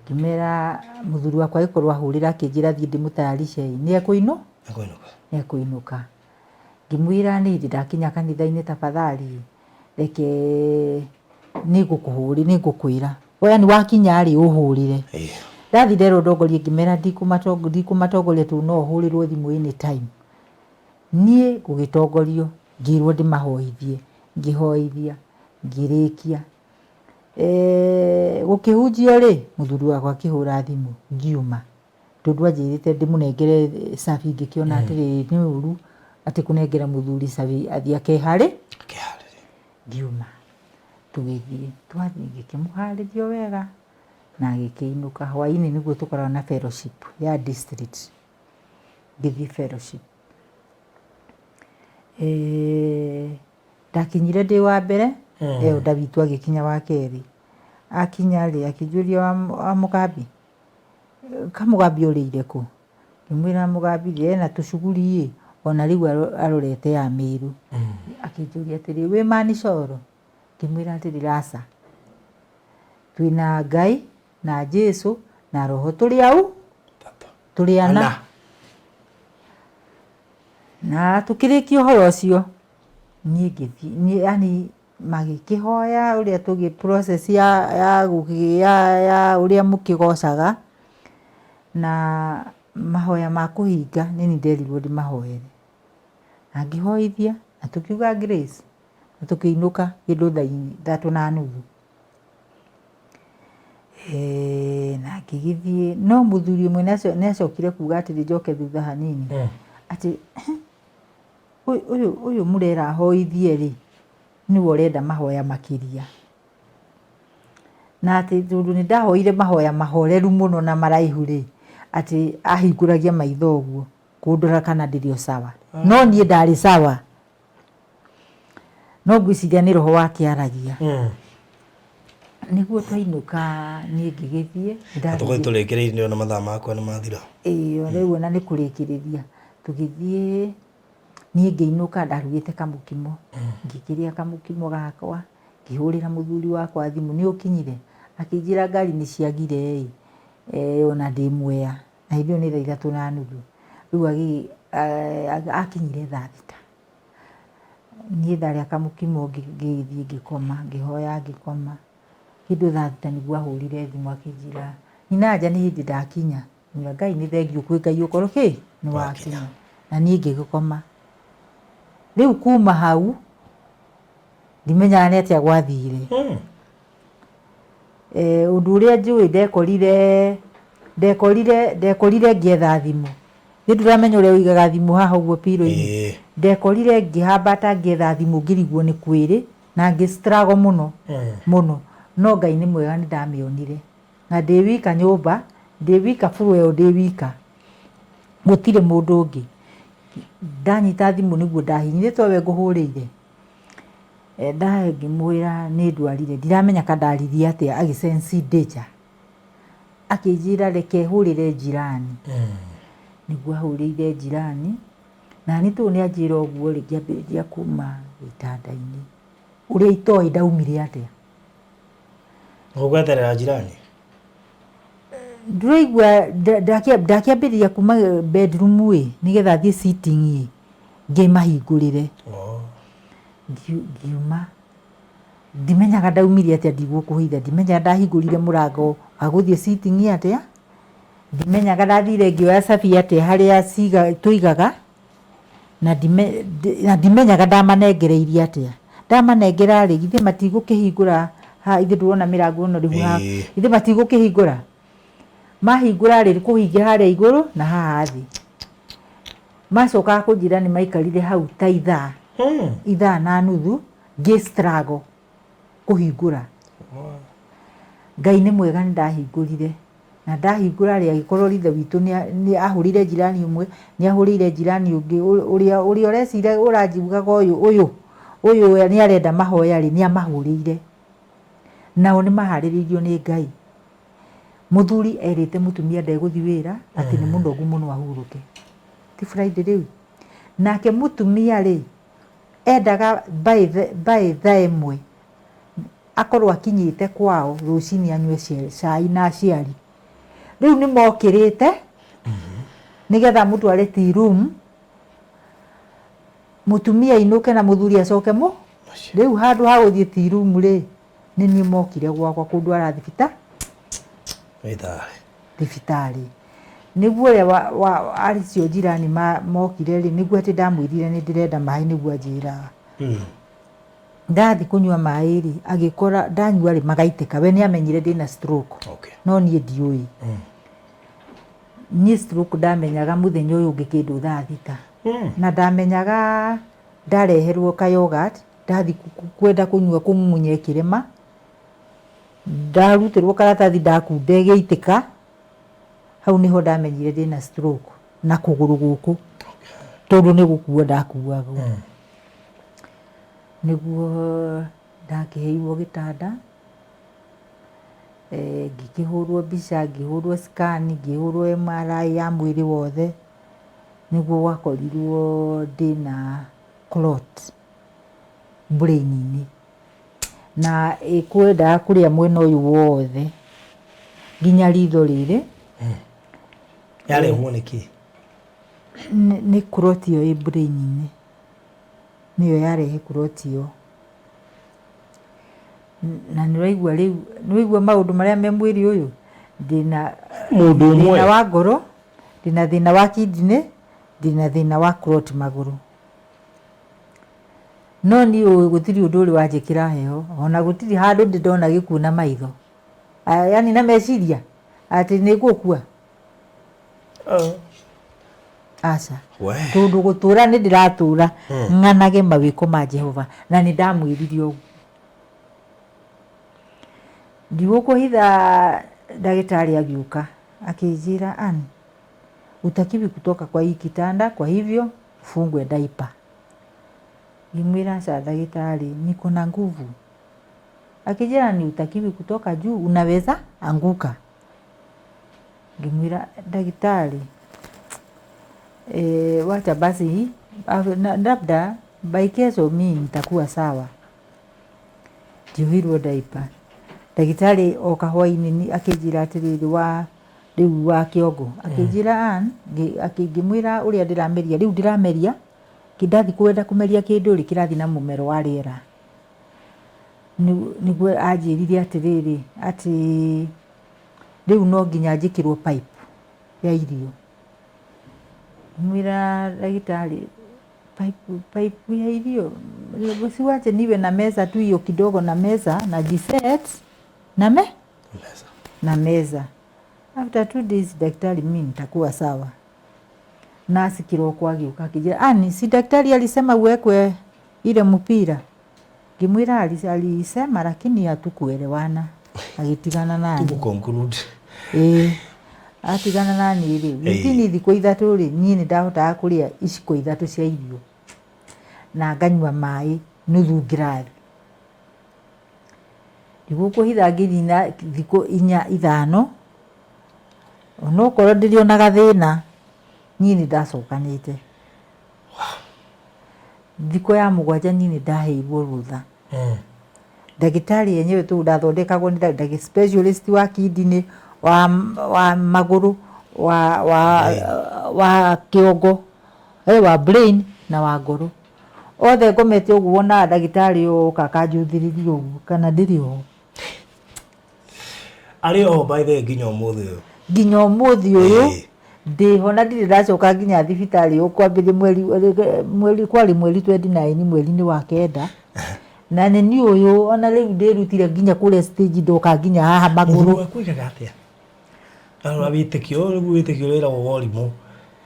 Ngĩmera mũthuri wakwa agĩkorwo ahũrĩra akĩnjĩra thiĩ ndĩmũtayarishe ĩ, nĩ ekũinũ Ekũinũka. Nĩ ekũinũka. Ngĩmwĩra nĩ hĩndĩ ndakinya kanitha-inĩ, tafadhali reke nĩ ngũkũhũrĩ, nĩ ngũkwĩra yani wakinya rĩ ũhũrĩre. Ndathi nderwo ndongorie, ngĩmera ndikũmatongoria tondũ no hũrĩrwo thimũ anytime. Niĩ ngũgĩtongorio, ngĩrwo ndĩmahoithie, ngĩhoithia, ngĩrĩkia. Gũkĩhunjio rĩ, mũthuri wakwa akĩhũra thimũ ngiuma, tondũ anjĩrĩte ndĩmũnengere cabi, ngĩkĩona atĩrĩrĩ, nĩ ũru atĩ kũnengera mũthuri cabi athiĩ akeharĩ. Akĩharĩria. Ngiuma, tũgĩthiĩ, twathiĩ ngĩkĩmũharĩria o wega na agĩkĩinũka. Hwainĩ nĩguo tũkoragwo na fellowship ya district, ngĩthiĩ fellowship. Ndakinyire ndĩ wa mbere, elder witũ agĩkinya wa kerĩ. Akinya rĩ, akĩnjũria, wa Mũgambi, kamũgambi ũrĩire kũ? Ngĩmwĩra Mũgambi rĩ ena tũcuguri ĩ, ona rĩu arorete ya Mĩrũ. Akĩnjũria atĩrĩ, wĩ manicoro? Ngĩmwĩra atĩrĩrĩ, aca. Twĩna Ngai na Jesu na Roho, tũrĩ au? Tũrĩ ana. Na tũkĩrĩkia ũhoro ũcio, niĩ ngĩthiĩ, yani magĩkĩhoya ũrĩa tũgĩ process ya ũrĩa mũkĩgocaga na mahoya ma kũhinga, nĩ niĩ nderirwo ndĩmahoere. Na ngĩhoithia na tũkiuga grace na tũkĩinũka kĩndũ thaa 3:30. Na ngĩgĩthiĩ, no mũthuri ũmwe nĩ acokire kuga atĩrĩ, njoke thutha hanini, atĩ ũyũ mũrera hoithie rĩ, nĩwe ũrenda mahoya makĩria. Na atĩ tondũ nĩ ndahoire mahoya mahoreru mũno na maraihu rĩ, atĩ ahingũragia maitho ũguo kũndora kana ndĩrĩ o sawa. No niĩ ndarĩ sawa. No ngwĩciria nĩ roho wake aragia. Nĩguo twainũka niĩ ngĩgĩthiĩ. Tũgũthiĩ tũrĩkĩrĩirie nĩ ona mathaa makwa nĩ mathira. Ĩĩ, rĩu ona nĩ kũrĩkĩrĩria. Tũgĩthiĩ, niĩ ngĩinũka ndarugĩte kamũkimo. Ngĩkĩrĩa kamũkimo gakwa, ngĩhũrĩra mũthuri wakwa thimũ, nĩ ũkinyire? Akĩnjĩra ngari nĩ ciagire ĩ, ona ndĩ Mwea. Na hĩndĩ ĩyo nĩ thaa 3:30. Rĩu akinyire thaa 6. Niĩ ndarĩa kamũkimo ngĩgĩthiĩ ngĩkoma, ngĩhoya ngĩkoma. Kĩndũ thaa 6 nĩguo ahũrire thimũ akĩnjĩra, nyina anja nĩ hĩndĩ ndakinya. Ngĩmwĩra Ngai nĩ thengiũ kwĩ Ngai ũkorwo kĩ? Nĩ wakinya. Na niĩ ngĩgĩkoma. Rĩu kuma hau, ndimenyaga nĩ atĩa gwathire. Ũndũ ũrĩa njũĩ, ndekorire ndekorire ndekorire ngĩetha thimũ. Nĩ ndũramenya ũrĩa ũigaga thimũ haha ũguo pillow-inĩ. Ndekorire ngĩhambata ngĩetha thimũ, ngĩrigwo nĩ kwĩrĩ na ngĩ struggle mũno mũno. No Ngai nĩ mwega, nĩ ndamĩonire. Na ndĩ wika nyũmba, ndĩ wika floor ĩyo, ndĩ wika. Gũtirĩ mũndũ ũngĩ. Ndanyita thimũ nĩguo ndahihinyire, towe ngũhũrĩire. Ngĩmwĩra nĩ ndwarire, ndiramenya ka ndaririe atĩa, agĩ sense danger. Akĩnjĩra reke hũrĩre jirani. Nĩguo ahũrĩire jirani, na niĩ tondũ nĩ anjĩra ũguo rĩ, ngĩambĩrĩria kuma gĩtanda-inĩ. Ũrĩa itoĩ ndaumire atĩa. Ũgweterera jirani? Ndĩraigua ndakĩambĩrĩria kuma bedroom ĩ, nĩgetha thiĩ sitting ĩ, ngĩmahingũrĩre. Ngiuma, ndimenyaga ndaumire atĩa, ndigũkũhitha, ndimenyaga ndahingũrire mũrango wa gũthiĩ sitting atĩa, ndimenyaga ndathire ngĩoya cabi atĩa harĩa tũigaga, na ndimenyaga ndamanengereirie atĩa. Ndamanengera rĩ, githĩ matigũkĩhingũra haha, ithe ndũrona mĩrango ĩno rĩu haha, githĩ matigũkĩhingũra? Mahingũra rĩ, kũhingia harĩa igũrũ na haha thĩ. Macokaga kũnjĩra nĩ maikarire hau ta ithaa, ithaa na nuthu ngĩ struggle kũhingũra. Ngai nĩ mwega nĩ ndahingũrire. Na ndahingũra rĩ, agĩkorwo ithe witũ nĩ ahũrĩire jirani ũmwe, nĩ ahũrĩire jirani ũngĩ, ũrĩa ũrĩa ũreciria ũranjiugaga ũyũ ũyũ ũyũ nĩ arenda mahoya rĩ, nĩ amahũrĩire. Nao nĩ maharĩrĩirio nĩ Ngai. Mũthuri erĩte mũtumia ndegũthiĩ wĩra, atĩ nĩ mũnogu mũno ahurũke. Ti Friday rĩu? Nake mũtumia rĩ, endaga by by thaa ĩmwe akorwo akinyĩte kwao rũcinĩ anyue cai na aciari. Rĩu nĩ mokĩrĩte nĩgetha amũtware tea room, mũtumia ainũke na mũthuri acoke mũ. Rĩu handũ ha gũthiĩ tea room rĩ, nĩ niĩ mokire gwakwa kũndwara Thibitarĩ. Thibitarĩ. Nĩguo ũrĩa wa acio njirani mokire rĩ, nĩguo atĩ ndamwĩrire nĩ ndĩrenda maĩ nĩguo anjĩraga. Ndathiĩ kũnyua maĩ rĩ, agĩkora ndanyua rĩ magaitĩka. We nĩ amenyire ndĩna stroke. No niĩ ndiũĩ. Niĩ stroke ndamenyaga mũthenya ũyũ ũngĩ kĩndũ thaa thita. Na ndamenyaga ndareherwo ka yoghurt, ndathiĩ kwenda kũnyua kũmumunya ĩkĩrema, ndarutĩrwo karatathi ndakunda ĩgĩitĩka, hau nĩho ndamenyire ndĩna stroke na kũgũrũ gũkũ, tondũ nĩ gũkuo ndakuagwo. Nĩguo ndakĩheirwo gĩtanda, ngĩkĩhũrwo mbica, ngĩhũrwo scan, ngĩhũrwo MRI ya mwĩrĩ wothe, nĩguo gwakorirwo ndĩna clot brain-inĩ. Na ĩkwendaga kũrĩa mwena ũyũ wothe nginya ritho rĩrĩ. Yarehwo nĩ kĩ? Nĩ clot ĩyo ĩ brain-inĩ, nĩyo yarehe clot ĩyo. Na nĩ ũraigua rĩu, nĩ ũraigua maũndũ marĩa me mwĩrĩ ũyũ? Ndĩna Mũndũ ũmwe. Thĩna wa ngoro, ndĩna thĩna wa kidney, ndĩna thĩna wa clot magũrũ. No niĩ ũĩ gũtirĩ ũndũ ũrĩ wanjĩkĩra heho, ona gũtirĩ handũ ndĩ ndona gĩkuũ na maitho, yaani na meciria atĩ nĩ ngũkua. Aca. Tondũ gũtũra nĩ ndĩratũra ng'anage mawĩko ma Jehova, na nĩ ndamwĩrire ũguo. Ndigũkũhitha ndagĩtarĩ agĩũka akĩnjĩra, Ann, hutakiwi kutoka kwa hii kitanda, kwa hivyo ufungwe diaper. Ngĩmwĩra aca ndagĩtarĩ, niko na nguvu. Akĩnjĩra ni hutakiwi kutoka juu, unaweza anguka. Ngĩmwĩra ndagĩtarĩ, wacha basi, labda by kesho mi nitakuwa sawa. Ndiohirwo diaper. Ndagĩtarĩ oka hwainĩ akĩnjĩra atĩrĩrĩ wa rĩu wa kĩongo, akĩnjĩra Ann, ngĩmwĩra ũrĩa ndĩrameria, rĩu ndĩrameria, ndathiĩ kwenda kũmeria kĩndũ rĩ, kĩrathiĩ na mũmero wa rĩera. Nĩguo anjĩrire atĩrĩrĩ, atĩ rĩu no nginya njĩkĩrwo pipe ya irio. Ngĩmwĩra ndagĩtarĩ, pipe, pipe ya irio, si wache niwe na meza tu hiyo kidogo na meza na jiset na me Meza. Na meza. After 2 days daktari, mimi nitakuwa sawa. Nasi kiroko agĩũka akĩnjĩra, Ann, si daktari alisema uwekwe ile mpira? Ngĩmwĩra alisema lakini hatukuelewana. Agĩtigana nani. Tuku conclude. Ĩĩ, atigana nani rĩ, within thikũ 3 rĩ, niĩ nĩ ndahotaga kũrĩa iciko 3 cia irio na nganyua maĩ nuthu ngirathi. Ndigũkũhitha ngĩnina thikũ 4 5, onokorwo ndĩrĩ ona gathĩna, niĩ nĩ ndacokanĩte. Thikũ ya 7 niĩ nĩ ndaheirwo rũtha. Ndagĩtarĩ yenyewe tondũ ndathondekagwo nĩ ndagĩtarĩ specialist wa kidney, wa magũrũ, wa kĩongo, wa brain na wa ngoro. Othe ngomete ũguo wonaga ndagĩtarĩ oka akanjũthĩrĩria ũguo kana ndĩrĩ oho. Arĩ oho by the way nginya ũmũthĩ ũyũ. Nginya ũmũthĩ ũyũ ndĩho na ndirĩ ndacoka nginya thibitarĩ ũkwambĩrĩria mweri mweri kwarĩ mweri 29 mweri-inĩ wa kenda. Na nĩ niĩ ũyũ ona rĩu ndĩrutire nginya kũrĩa stage ndoka nginya haha magũrũ. Mũthuri waku oigaga atĩa? Arora wĩtĩkio, ũyũ nĩguo wĩtĩkio ũrĩa wĩragwo wa ũrimũ.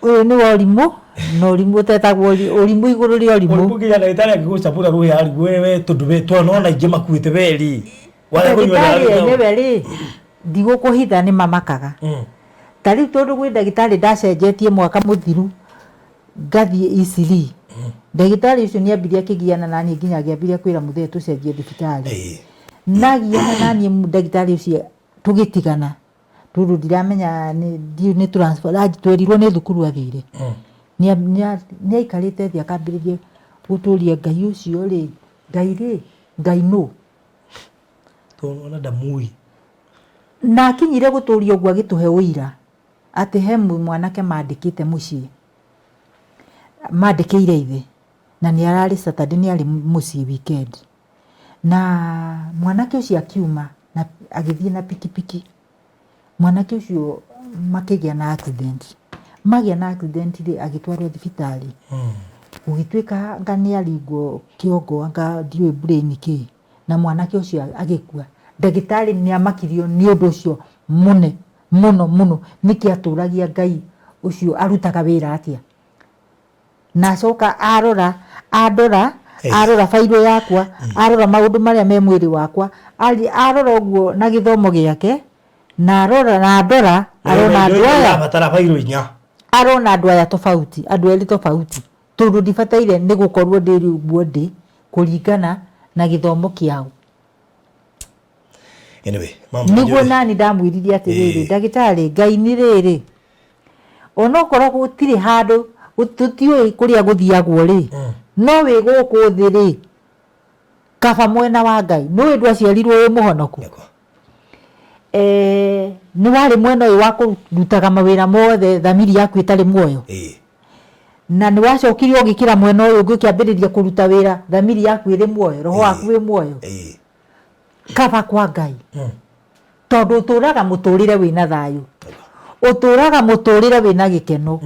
Ũyũ nĩ wa ũrimũ, na ũrimũ ũtetagwo ũrimũ igũrũ rĩa ũrimũ. Ũrimũ nginya ndagĩtarĩ angĩgũcabũra rũhĩ arigwo we we tondũ we twanona aingĩ makuĩte we rĩ. Warega kũnyua ndawa Ndagĩtarĩ enyewe rĩ, ndigũkũhitha nĩ mamakaga. Ta rĩu tondũ gwĩ ndagĩtarĩ ndacenjetie mwaka mũthiru ngathiĩ Eastleigh, ndagĩtarĩ ũcio nĩ ambire akĩgiana naniĩ nginya akĩambĩrĩria kwĩra mũthee tũcenjie thibitarĩ. Na agiana naniĩ ndagĩtarĩ ũcio tũgĩtigana tondũ ndiramenya ndiũĩ nĩ transfer twerirwo nĩ thukuru athire. Nĩ aikarĩte thĩ akambĩrĩria gũtũria Ngai ũcio rĩ, Ngai rĩ, Ngai nũ? Tondũ ona ndamũĩ. Na akinyire gũtũria ũguo agĩtũhe ũira atĩ he mwanake mandĩkĩte mũciĩ, mandĩkĩire ithe na nĩ ararĩ Saturday nĩ arĩ mũciĩ weekend. Na mwanake ũcio akiuma na agĩthiĩ na pikipiki. Mwanake ũcio makĩgĩa na accident. Magĩa na accident rĩ, agĩtwarwo thibitarĩ. Gũgĩtuĩka anga nĩ aringwo kĩongo anga ndiũĩ brain kĩ, na mwanake ũcio agĩkua. Ndagĩtarĩ nĩ amakirio nĩ ũndũ ũcio mũne mũno mũno, nĩkĩ atũragia Ngai ũcio arutaga wĩra atĩa? Na acoka arora, andora, arora bairũ yakwa, arora maũndũ marĩa me mwĩrĩ wakwa, arora ũguo na gĩthomo gĩake, na arora na andora, arona andũ aya. Irabatara bairũ inya. Arona andũ aya tofauti, andũ erĩ tofauti, tondũ ndibataire nĩ gũkorwo ndĩ ũguo ndĩ, kũringana na gĩthomo kĩao. Anyway, mama, Nĩguo nani ndamwĩrire atĩrĩrĩ, ndagĩtarĩ, Ngai nĩ rĩrĩ, onokorwo gũtirĩ handũ, tũtiũĩ kũrĩa gũthiagwo rĩ, no wĩ gũkũ thĩ rĩ, kaba mwena wa Ngai. Nĩũĩ ndwaciarirwo wĩ mũhonoku? Eh, nĩ warĩ mwena ũyũ wa kũrutaga mawĩra mothe thamiri yaku ĩtarĩ muoyo? Na nĩ wacokire ũgĩkĩra mwena ũyũ ũngĩ ũkĩambĩrĩria kũruta wĩra thamiri yaku ĩrĩ muoyo, roho waku wĩ muoyo? Kaba kwa Ngai. Tondũ ũtũraga mũtũrĩre wĩna thayũ, ũtũraga mũtũrĩre wĩna gĩkeno,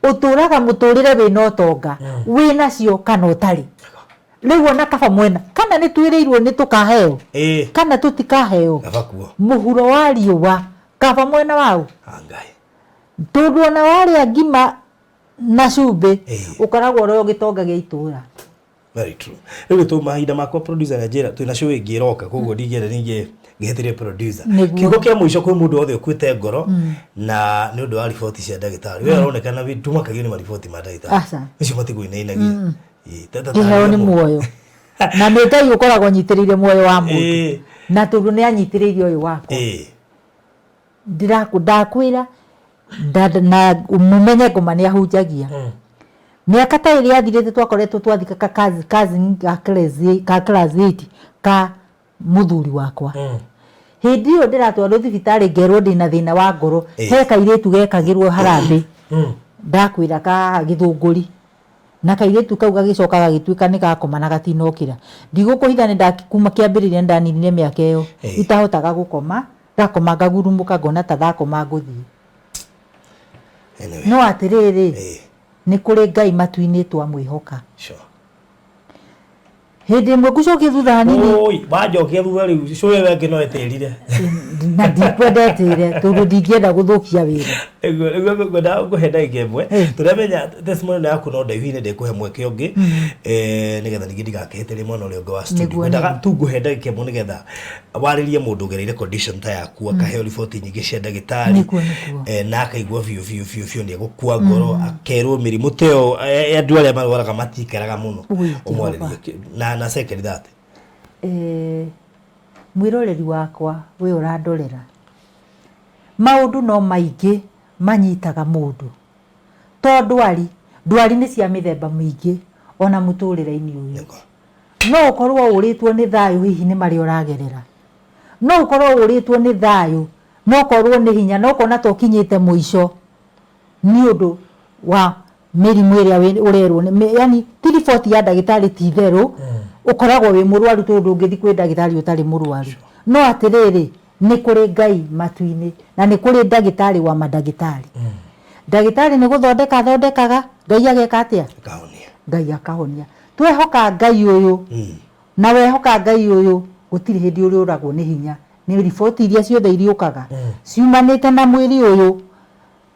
ũtũraga mũtũrĩre wĩna ũtonga, wĩnacio kana ũtarĩ. Rĩu ona kaba mwena, kana nĩ twĩrĩirwo nĩ tũkaheo, kana tũtikaheo, Kaba kuo. Mũhuro wa riũa, kaba mwena waũ? Wa Ngai. Tondũ ona warĩa ngima na cumbĩ, ũkoragwo ũrĩ o gĩtonga gĩa itũra. Very true. Rĩu tũ mahinda makwa producer nĩ anjĩra twĩna show ĩngĩ ĩroka koguo ndingĩenda ningĩ ngĩhĩtĩrie producer. Nĩguo. Kiugo kĩa mũico kwĩ mũndũ wothe ũkuĩte ngoro na nĩ ũndũ wa riboti cia ndagĩtarĩ. We aronekana ndũmakagio nĩ mariboti ma ndagĩtarĩ. Aca. Macio matikũinainagia. Ĩĩ, ta- ta- Kĩheo nĩ mũndũ. muoyo. Na nĩ Ngai ũkoragwo anyitĩrĩire muoyo wa mũndũ. Na tondũ nĩ anyitĩrĩire ũyũ wakwa. Ndĩrakũ ndakwĩra na mũmenye ngoma nĩ ahunjagia. Mĩaka ta ĩrĩ yathirĩte twakoretwo twathika ka cousin ka class 8 ka mũthuri wakwa. Hĩndĩ ĩyo ndĩratwarwo thibitarĩ ngerwo ndĩna thĩna wa ngoro, he kairĩtu gekagĩrwo harambĩ, ndakwĩra ka gĩthũngũri. Na kairĩtu kau gagĩcoka gagĩtuĩka nĩ gakoma na gatinokĩra. Ndigũkũhitha nĩ nda kuma kĩambĩrĩria nĩ ndaninire mĩaka ĩyo itahotaga gũkoma, ndakoma ngagurumũka ngona ta ndakoma ngũthiĩ. Anyway. No atĩrĩrĩ, nĩ kũrĩ Ngai matu-inĩ twamwĩhoka. Hĩndĩ ĩmwe ngũcokia thutha hanini. Oi, wanjokia thutha rĩu, cũĩ we ĩngĩ no ĩtĩrire. Na ndikwenda ĩtĩre, tondũ ndingĩenda gũthũkia wĩra. Nĩguo, nĩguo ngwenda ngũhe ndagĩka ĩmwe. Tũramenya testimony ĩno yaku no ndaihu inĩ ndĩkũhe mweke ũngĩ. Nĩgetha ningĩ ndigakĩhĩtĩrie mwena ũrĩa ũngĩ wa studio. Ngwendaga tu ngũhe ndagĩka ĩmwe nĩgetha warĩrie mũndũ ũgereire condition ta yaku, akaheo riboti nyingĩ cia ndagĩtarĩ. Nĩguo, nĩguo. Na akaigua biũ biũ biũ biũ nĩ egũkua ngoro, akerwo mĩrimũ ta ĩyo, andũ arĩa marwaraga matikaraga mũno. Ui, Ũmwarĩrie na second that. Mwĩroreri wakwa we ũrandorera, maũndũ no maingĩ manyitaga mũndũ, to ndwari, ndwari nĩ cia mĩthemba mĩingĩ ona mũtũrĩre-inĩ ũyũ. No ũkorwo ũrĩtwo nĩ thayũ hihi nĩ marĩa ũragerera, no ũkorwo ũrĩtwo nĩ thayũ no ũkorwo nĩ hinya, no ũkona ta ũkinyĩte mũico nĩ ũndũ wa mĩrimũ ĩrĩa ũrerwo, yani ti riboti ya ndagĩtarĩ ti itherũ, ũkoragwo wĩ mũrwaru tondũ ndũngĩthiĩ kwĩ ndagĩtarĩ ũtarĩ mũrwaru. No atĩrĩrĩ, nĩ kũrĩ Ngai matu-inĩ na nĩ kũrĩ ndagĩtarĩ wa mandagĩtarĩ. Ndagĩtarĩ nĩ gũthondeka athondekaga, Ngai ageka atĩa? Akahonia. Ngai akahonia. Twehoka Ngai ũyũ, na wehoka Ngai ũyũ, gũtirĩ hĩndĩ ũrĩũragwo nĩ hinya. Nĩ riboti iria ciothe iriũkaga ciumanĩte na mwĩrĩ ũyũ,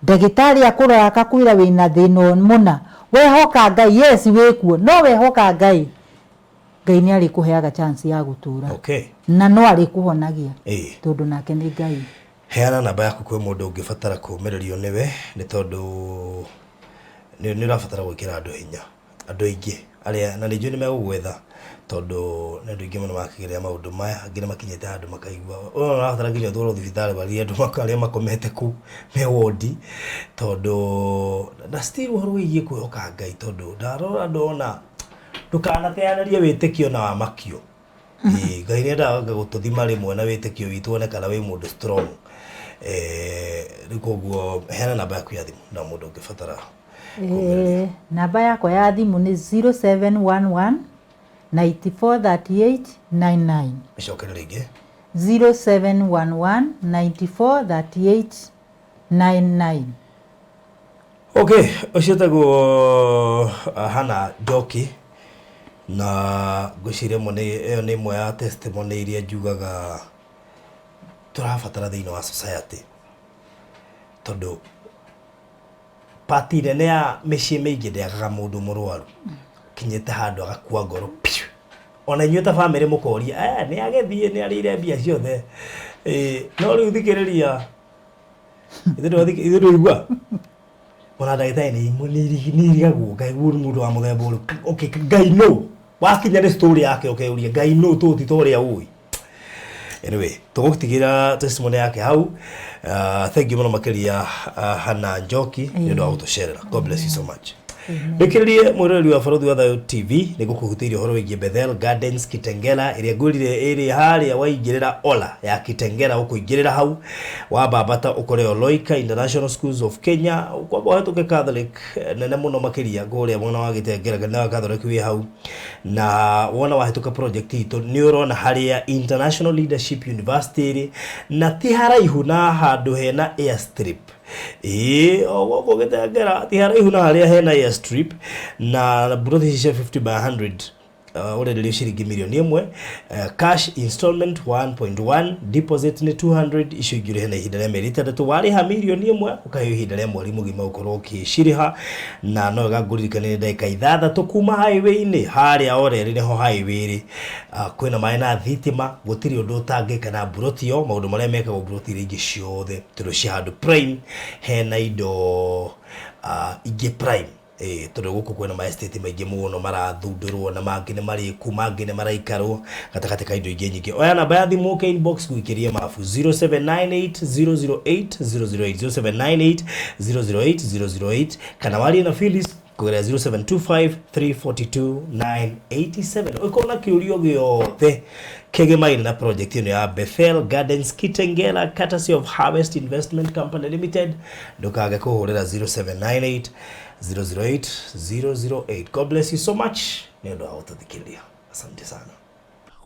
ndagĩtarĩ akũrora akakwĩra wĩna thĩna mũna, wehoka Ngai, yes, wĩkuo, no wehoka Ngai, Ngai nĩ arĩkũheaga chance ya gũtũra. Na no arĩkũhonagia, tondũ nake nĩ Ngai. Heana namba yaku kwĩ mũndũ ũngĩbatara kũũmĩrĩrio nĩwe, nĩ tondũ nĩ ũrabatara gwĩkĩra andũ hinya, andũ aingĩ arĩa na nĩ njũĩ nĩ megũgwetha, tondũ nĩ andũ aingĩ mũno makĩgerera maũndũ maya, angĩ nĩ makinyĩte handũ makaigua ũyũ ũrabatara nginya ũtwarwo thibitarĩ warĩrie andũ arĩa makomete kũu me wondi, tondũ na still ũhoro wĩgiĩ kwĩhoka Ngai, tondũ ndarora ndona ndũkanateanĩrie wĩtĩkio na wamakio. Ĩĩ, Ngai nĩ endaga gũtũthima rĩmwe na wĩtĩkio witũ, one kana wĩ mũndũ strong. Rĩu koguo heana namba yaku ya thimũ na mũndũ ũngĩbatara kũũmĩrĩrio. Namba yakwa ya thimũ nĩ 0711 9438 99. Mĩcokere rĩngĩ. 0711 9438 99. Okay, ũcio tagwo Hannah Njoki, na ngwĩciria ĩmwe nĩ ĩyo nĩ ĩmwe ya testimony iria njugaga tũrabatara thĩinĩ wa society, tondũ pati nene ya mĩciĩ mĩingĩ ndĩagaga mũndũ mũrwaru kinyĩte handũ agakua ngoro piũ. Ona inyuĩ ta bamĩrĩ mũkoria, nĩ agĩthiĩ, nĩ arĩire mbia ciothe. No rĩu thikĩrĩria, ithuĩ ndũigua ona ndagĩtarĩ nĩ irigagwo Ngai ũyũ nĩ mũndũ wa mũthemba ũrĩkũ. Okay, Ngai nũ wakinya nĩ story yake ũkeyũria Ngai nũ tũ ti ta ũrĩa ũĩ. Anyway, tũgũtigĩra testimony yake hau. Thank you mũno makĩria, Hannah Njoki, nĩ ũndũ wa gũtũcerera. God bless you so much. Rĩkĩrĩrie mwĩroreri wa Barũthi wa Thayũ TV, nĩ ngũkũhutĩirie ũhoro wĩgiĩ Bethel Gardens Kitengela, ĩrĩa ngwĩrire ĩrĩ harĩa waingĩrĩra Ola ya Kitengela, ũkũingĩrĩra hau wambambata ũkore Oloika International Schools of Kenya, kwamba ũhetũke Catholic nene mũno makĩria kũrĩa mwena wa Gĩtengera, kanitha wa Catholic wĩ hau, na wona wahĩtũka project itũ nĩ ũrona harĩa International Leadership University ĩrĩ, na ti haraihu na handũ hena airstrip. Ĩĩ, o gũkũ Gĩtengera ti haraihu na harĩa hena airstrip, na mburoti ici cia 50 by 100 ũrenderio ciringi mirioni 1, cash installment 1.1, deposit nĩ 200, icio ingĩ ũrĩhe na ihinda rĩa mĩeri 6. Warĩha mirioni 1, ũkaheo ihinda rĩa mweri mũgima ũkorwo ũkĩcirĩha. Na no wega ngũririkanie nĩ ndagĩka 6 kuma highway-inĩ, harĩa oreri nĩho highway ĩrĩ. Kwĩna maĩ na thitima, gũtirĩ ũndũ ũtangĩka na mburoti ĩyo, maũndũ marĩa mekagwo mburoti iria ingĩ ciothe, tondũ ci handũ prime, hena indo ingĩ prime. Tondũ gũkũ kwĩna ma estate maingĩ mũno marathundũrwo, na mangĩ nĩ marĩku, mangĩ nĩ maraikarwo, gatagatĩ ka indo ingĩ nyingĩ. Oya namba ya thimũ ũke inbox gwikĩrie mabu 0798 008 008, 0798 008 008, kana warie na Phyllis kũgerera 0725 342 987. Ũngĩkorwo na kĩũrio gĩothe kĩgemaine na project ĩno ya Bethel Gardens Kitengela, courtesy of Harvest Investment Company Limited, ndũkage kũhũrĩra 0798 008 008. God bless you so much nĩ ũndũ wa gũtũthikĩrĩria. Asante sana.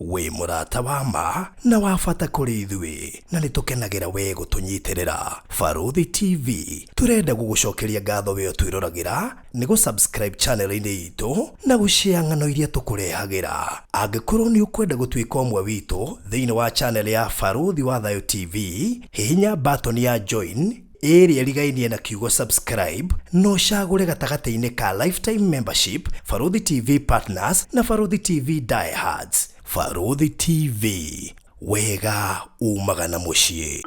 Wĩ mũrata wa ma na wa bata kũrĩ ithuĩ, na nĩ tũkenagĩra we gũtũnyitĩrĩra. Barũthi TV tũrenda gũgũcokeria ngatho we ũtwĩroragĩra nĩ gũ-subscribe channel-inĩ itũ na gũshare ng'ano iria tũkũrehagĩra. Angĩkorwo nĩ ũkwenda gũtuĩka ũmwe witũ thĩinĩ wa channel ya Barũthi wa Thayũ TV, hihinya button ya join ĩrĩa ĩrigainie na kiugo subscribe, na ũcagũre gatagatĩ-inĩ ka lifetime membership, Barũthi TV Partners na Barũthi TV Diehards. Barũthi TV, wega umaga na mũciĩ.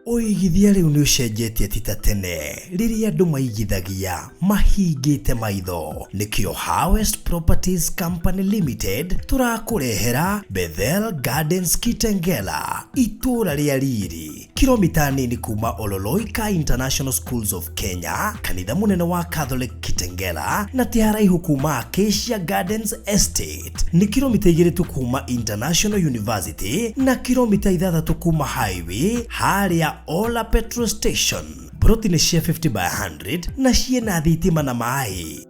Ũigithia rĩu nĩ ũcenjetie, ti ta tene rĩrĩa andũ maigithagia mahingĩte maitho. Nĩkĩo Harvest Properties Company Limited tũrakũrehera Bethel Gardens Kitengela, itũũra rĩa riri, kilomita nini kuma Ololoika International Schools of Kenya, kanitha mũnene wa Catholic Kitengela, na ti haraihu kuma Acacia Gardens Estate. Nĩ kilomita 2 tu kuma International University na kilomita 6 kuma highway harĩa Ola Petrol Station. Broti nĩ cia 50 by 100 na ciĩna thitima na maĩ.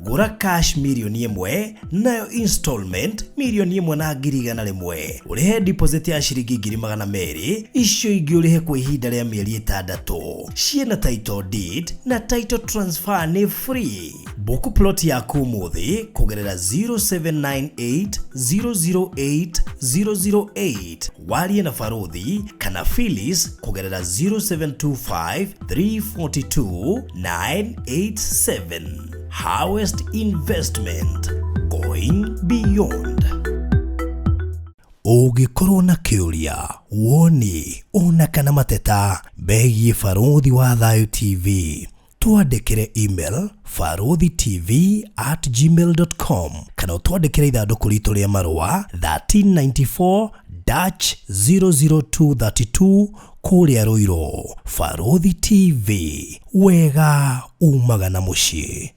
Gũra. Gũra cash mirioni 1, nayo installment 1,100,000. Ũrĩhe deposit ya ciringi 200,000, icio ingĩ ũrĩhe kwa ihinda rĩa mĩeri 6. Ciĩna title deed na title transfer nĩ free. Book plot yaku ũmũthĩ kũgerera 0798 008 008, warie na Baruthi kana Phyllis kũgerera 0725 342 987. Harvest Investment, going beyond. Ũngĩkorwo na kĩũria, woni ona kana mateta megiĩ Barũthi wa Thayũ TV, twandĩkĩre email baruthitv@gmail.com kana ũtwandĩkĩre ithandũkũ ritũ rĩa marũa 1394 00232 kũrĩa Rũirũ. Barũthi TV, wega umaga na mũciĩ.